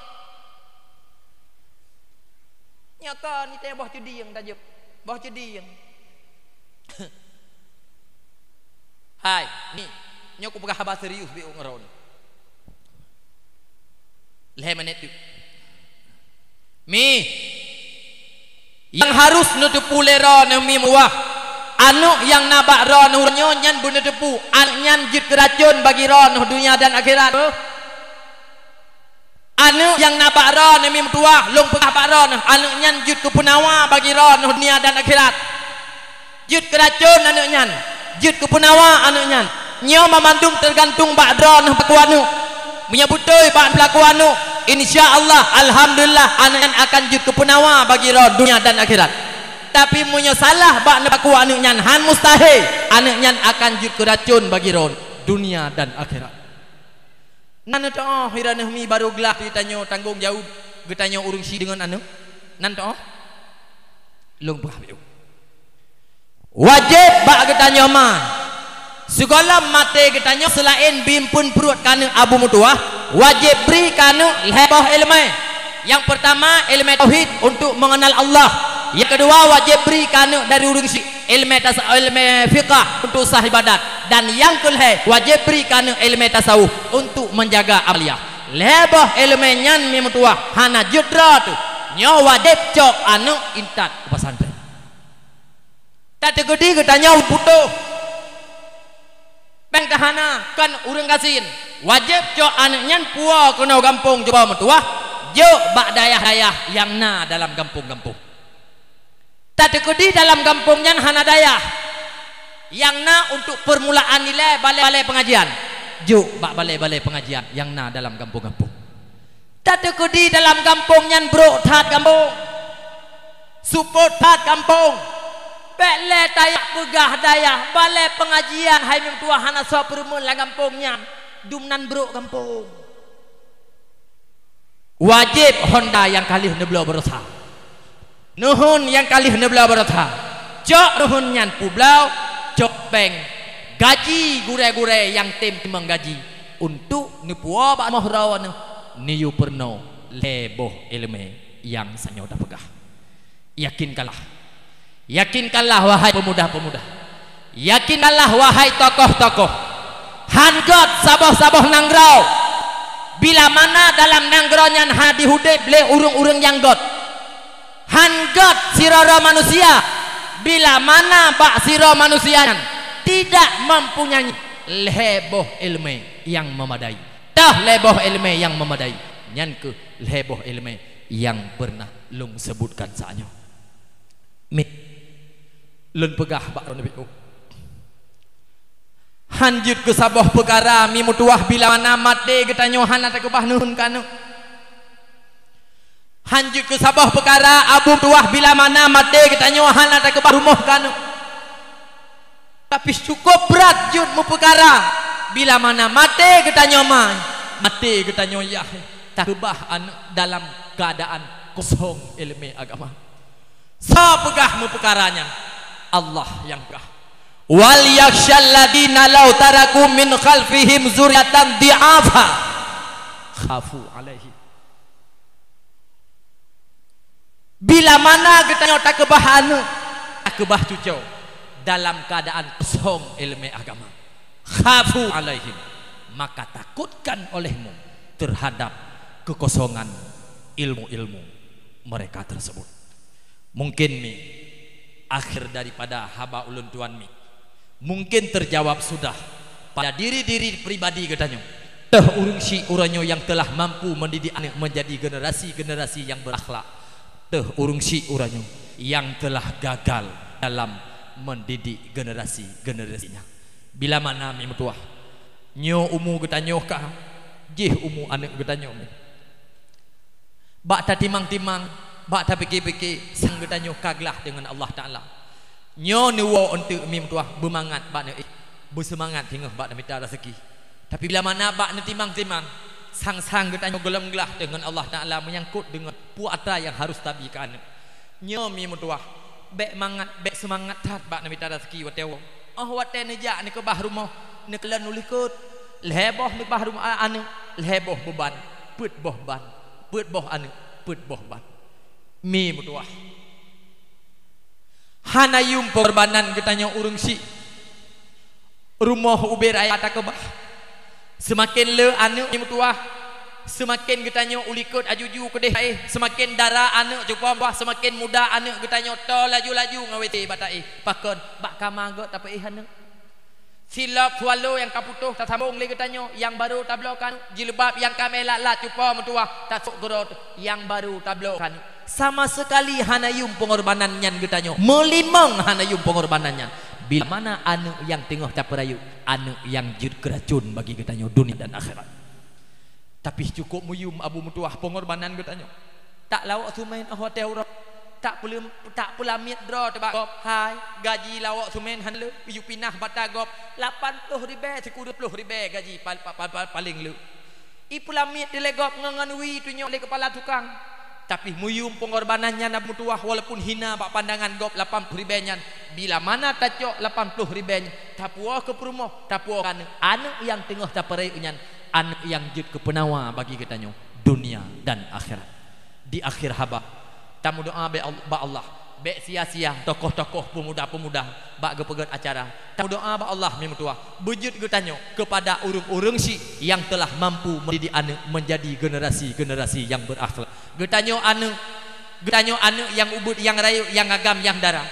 Nyoe kon itée boh ceudieng tajok, boh ceudieng. Hai, ni, nyoe kupeugah haba serius biôh ngon droeneuh. Lhée menit tu. Mi, nyang harôh neuteupeue lé droeneuh mi meutuwah, aneuëk nyang na bak droeneuh nyoe nyan beuneuteupeue, aneuëk nyan jeuet keu racôn bagi droeneuh dunia dan akhirat. Aneuëk nyang na bak droeneuh mi meutuwah, lôn peugah bak droeneuh, aneuëk nyan jeuet keu peunawa bagi droeneuh dunia dan akhirat. Jeuet keu racôn aneuëk nyan, jeuet keu peunawa aneuëk nyan. Nyoe banmandum teugantung bak droeneuh peulaku aneuëk. Meunyoe beutôi bak peulaku aneuëk, insya Allah, alhamdulillah, aneuëk nyan akan jeuet keu peunawa bagi droe dunia dan akhirat. Tapi meunyoe salah bak peulaku aneuëk nyan, han mustahil, aneuëk nyan akan jeuet keu racôn bagi droe dunia dan akhirat. Nan teuoh, droeneuh mi barô glah geutanyoe tanggong jaweueb geutanyoe ureuëng syiek deungon aneuëk. Nan teuoh, lôn peugah biôh. Wajéb bak geutanyoe ma, sigohlom maté geutanyoe seulaén bimpeuen pruet keu aneuëk abu meutuwah, wajéb bri keu aneuëk lhée boh iéleumé. Nyang peurtama, iéleumé tauhid untuk mengenal Allah. Nyang keudua, wajéb bri keu aneuëk dari ureuëng syiek iéleumé tasa-, iéleumé fiqah untuk sah ibadat. Dan nyang keulhée, wajéb bri keu aneuëk iéleumé tasawuf untuk menjaga amaliyah. Lhée boh iéleumé nyan mi meutuwah hana jeuet droe teuh. Nyoe wajéb cok aneuëk intat u pesantren. Tateukeudi geutanyoe putôh, péng teuhana, kon ureuëng gasien. Wajéb cok aneuëk nyan puwoe keunoe gampông cuba meutuwah, jok bak dayah-dayah nyang na dalam gampông-gampông. Tateukeudi dalam gampông nyan hana dayah nyang na untuk peurmulaan ilée balée-balée peungajian, jok bak balée-balée peungajian nyang na dalam gampông-gampông. Tateukeudi dalam gampông nyan brôk that gampông, seupôt that gampông. Bék lé tajak peugah dayah balée peungajian hai mi meutuwah hana soe peureumeun lam gampông nyan, dumnan brôk gampông. Wajéb honda nyang ka lheueh neubloe baroesa. Neuheun nyang ka lheueh neubloe baroesa. Cok neuheun nyan peubloe, cok péng gaji gurée-gurée nyang tem timong gaji untuk neupuwoe bak moh droeneuh, neuyue peurunoe lhée boh iéleumé nyang sanyoe tapeugah. Yakinkanlah, yakinkanlah, wahai peumuda-peumuda. Yakinkanlah, wahai tokoh-tokoh. Han gét saboh-saboh nanggroe bila mana dalam nanggroe nyan hana jiudeb lé ureuëng-ureuëng nyang gét. Han gét sidroe manusia bila mana bak sidroe manusia nyan tidak mempunyai lhée boh iéleumé nyang meumadai. Toh lhée boh iéleumé nyang meumadai, nyan kheueh lhée boh iéleumé nyang peureunah lôn seubutkan saát nyoe. Mi, lôn peugah bak droeneuh biôh, han jeuet keu saboh peukara mi meutuwah bila mana maté geutanyoe hana takeubah neuheun keu aneuëk. Han jeuet keu saboh peukara abu meutuwah bila mana maté geutanyoe hana takeubah rumoh keu aneuëk. Tapi cukôp brat jeuet meupeukara bila mana maté geutanyoe ma, maté geutanyoe yah, takeubah aneuëk dalam keuadaan kosong iéleumé agama. Soe peugah meupeukara nyan? Allah nyang peugah. Wal yakhshal ladzina law taraku min khalfihim dzurriyyatan dhi'afa khafu 'alaihim. Bila mana geutanyoe takeubah aneuëk, takeubah cucoe dalam keuadaan kosong iéleumé agama, khafu 'alaihim, maka takutkan olehmu terhadap kekosongan ilmu-ilmu mereka tersebut. Mungkin mi, akhir daripada haba ulôn tuan mi, mungkin terjawab sudah pada diri-diri pribadi geutanyoe. Toh ureuëng syiek uroe nyoe nyang telah mampu mendidik aneuëk menjadi generasi-generasi yang berakhlak. Toh ureuëng syiek uroe nyoe nyang telah gagal dalam mendidik generasi-generasinya. Bila mana mi meutuwah, nyoe umu geutanyoe ka, jih umu aneuëk geutanyoe mi. Bak tatimang-timang, bak tapike-pike, sang geutanyoe ka glah deungon Allah Taala. Nyoe neuwoe eunteuk mi meutuwah beumangat bak neuék. Beuseumangat singoh bak neumita raseuki. Tapi bila mana bak neutimang-timang, sang-sang geutanyoe gohlom glah deungon Allah Taala meunyangkot deungon peue atra nyang harôh tabi keu aneuk. Nyoe mi meutuwah, bék mangat, bék seumangat that bak neumita raseuki watée woe. Óh watée neujak neukeubah rumoh, neukalon u likot, lhée boh neukeubah rumoh a-, aneuk, lhée boh beuban, peuet boh ban, peuet boh aneuk, peuet boh ban. Mi meutuwah. Hana yum peungorbanan geutanyoe ureuëng syiek. Rumoh ubé raya takeubah. Seumaken le aneuk nyang meutuwah, seumaken geutanyoe u likot aju-ju keudeh aéh, seumaken dara aneuk cupa meutuwah, seumaken muda aneuk geutanyoe toe laju-laju ngon W C bak taéh. Pakon? Bak kama göt tapeuéh aneuk. Silop swallow nyang ka putôh tasambong lé geutanyoe, nyang barô tabloe keu aneuk, jilbab nyang ka mé lat-lat cupa meutuwah tasôk keudroe, nyang barô tabloe keu aneuk. Sama seukali hana yum peungorbanan nyan geutanyoe, meulimong hana yum peungorbanan nyan. Bila mana aneuk nyang teungoh tapeurayeuk, aneuk nyang jeuet keuracon bagi geutanyoe dunia dan akhirat. Tapi cukôp meuyum Abu meutuwah peungorbanan geutanyoe. Tak lawok seumén óh watée uroe, tak peulem-, tak peulamiet droe teuh bak gob, hai, gaji lawok seumén hana le, yue pinah bata gob, lapan ploh ribée sikureueng ploh ribée gaji pal-, pa-, pa-, pa-, paleng le. Ipeulamiet dilée gob ngon, ngon wie tunyok lé keupala tukang. Tapi meuyum peungorbanan nyan Abu meutuwah, walaupun hina bak pandangan gob lapan ploh ribée nyan, bila mana tacok lapan ploh ribée nyan, tapuwoe keu peurumoh, tapuwoe keu aneuk, aneuk nyang teungoh tapeurayeuk nyan, aneuk nyang jeuet keu peunawa bagi geutanyoe dunia dan akhirat. Di akhir haba, tameudoá bak Al-, bak Allah, bék sia-sia tokoh-tokoh peumuda-peumuda bak geupeugét acara. Tameudoá bak Allah mi meutuwah, beujeuet geutanyoe keupada ureuëng-ureuëng syiek nyang teulah mampu mendidik aneuk menjadi generasi-generasi nyang berakhlak. Geutanyoe aneuk, geutanyoe aneuk nyang ubit, nyang rayeuk, nyang agam, nyang dara.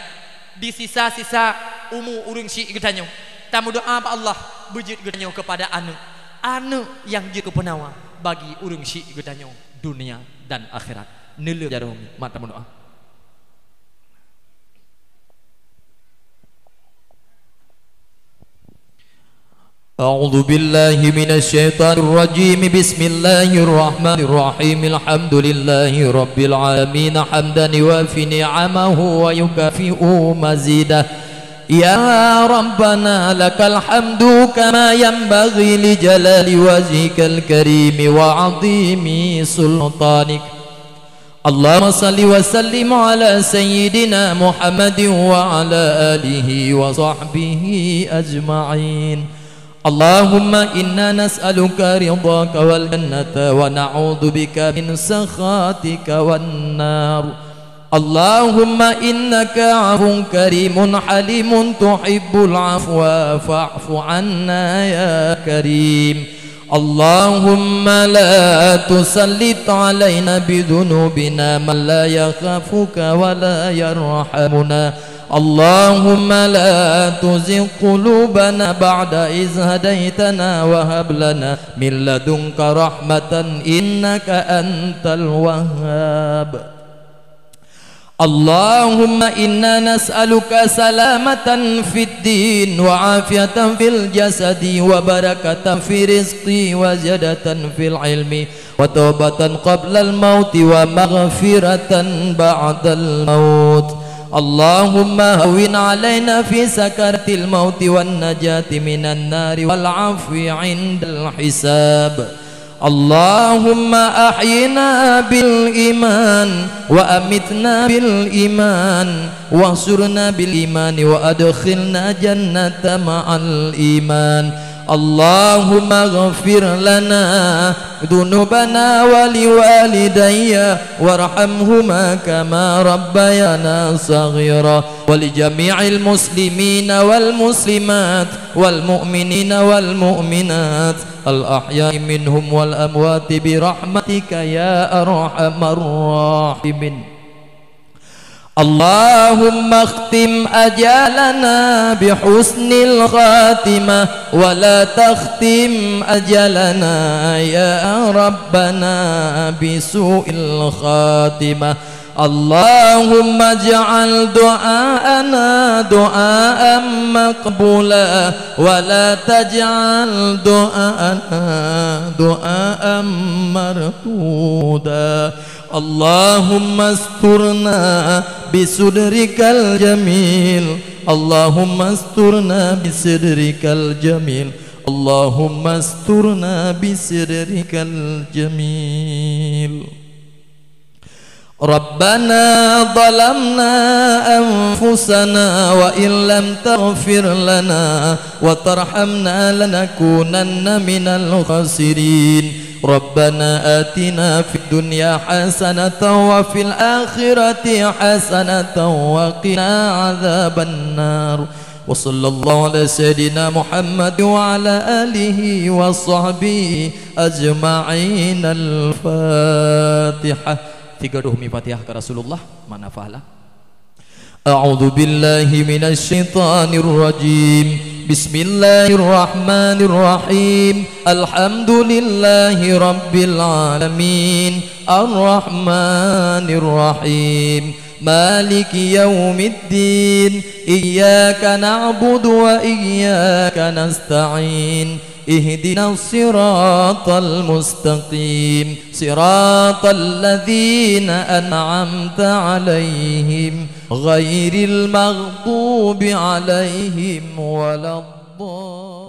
Di sisa-sisa umu ureuëng syiek geutanyoe, tameudoá bak Allah, beujeuet geutanyoe keupada aneuk, aneuk nyang jeuet keu peunawa bagi ureuëng syiek geutanyoe dunia dan akhirat. Neulheueh jaroe mat tameudoá. أعوذ بالله من الشيطان الرجيم. بسم الله الرحمن الرحيم. الحمد لله رب العالمين، حمدا يوافي نعمه ويكافئ مزيده. يا ربنا لك الحمد كما ينبغي لجلال وجهك الكريم وعظيم سلطانك. اللهم صل وسلم على سيدنا محمد وعلى آله وصحبه أجمعين. اللهم إنا نسألك رضاك والجنة ونعوذ بك من سخطك والنار. اللهم إنك عفو كريم حليم تحب العفو فاعف عنا يا كريم. اللهم لا تسلط علينا بذنوبنا من لا يخافك ولا يرحمنا. اللهم لا تزغ قلوبنا بعد إذ هديتنا وهب لنا من لدنك رحمة إنك أنت الوهاب. اللهم إنا نسألك سلامة في الدين وعافية في الجسد وبركة في الرزق وزيادة في العلم وتوبة قبل الموت ومغفرة بعد الموت. اللهم هون علينا في سكرات الموت والنجاة من النار والعفو عند الحساب. اللهم أحينا بالإيمان وأمتنا بالإيمان واحشرنا بالإيمان وأدخلنا الجنة مع الإيمان. اللهم اغفر لنا ذنوبنا ولوالدي وارحمهما كما ربيانا صغيرا ولجميع المسلمين والمسلمات والمؤمنين والمؤمنات الأحياء منهم والأموات برحمتك يا أرحم الراحمين. اللهم اختم أجالنا بحسن الخاتمة ولا تختم أجلنا يا ربنا بسوء الخاتمة. اللهم اجعل دعاءنا دعاء مقبولا ولا تجعل دعاءنا دعاء مردودا. اللهم استرنا بسترك الجميل. اللهم استرنا بسترك الجميل. اللهم استرنا بسترك الجميل. ربنا ظلمنا أنفسنا وإن لم تغفر لنا وترحمنا لنكونن من الخاسرين. ربنا آتنا في الدنيا حسنة وفي الآخرة حسنة وقنا عذاب النار. وصلى الله على سيدنا محمد وعلى آله وصحبه أجمعين. الفاتحة. Tiga doh mi Fatihah keu Rasulullah, mana fahla. أعوذ بالله من الشيطان الرجيم. بسم الله الرحمن الرحيم. الحمد لله رب العالمين. الرحمن الرحيم. مالك يوم الدين. إياك نعبد وإياك نستعين. اهدنا الصراط المستقيم. صراط الذين أنعمت عليهم غير المغضوب عليهم ولا الضالين.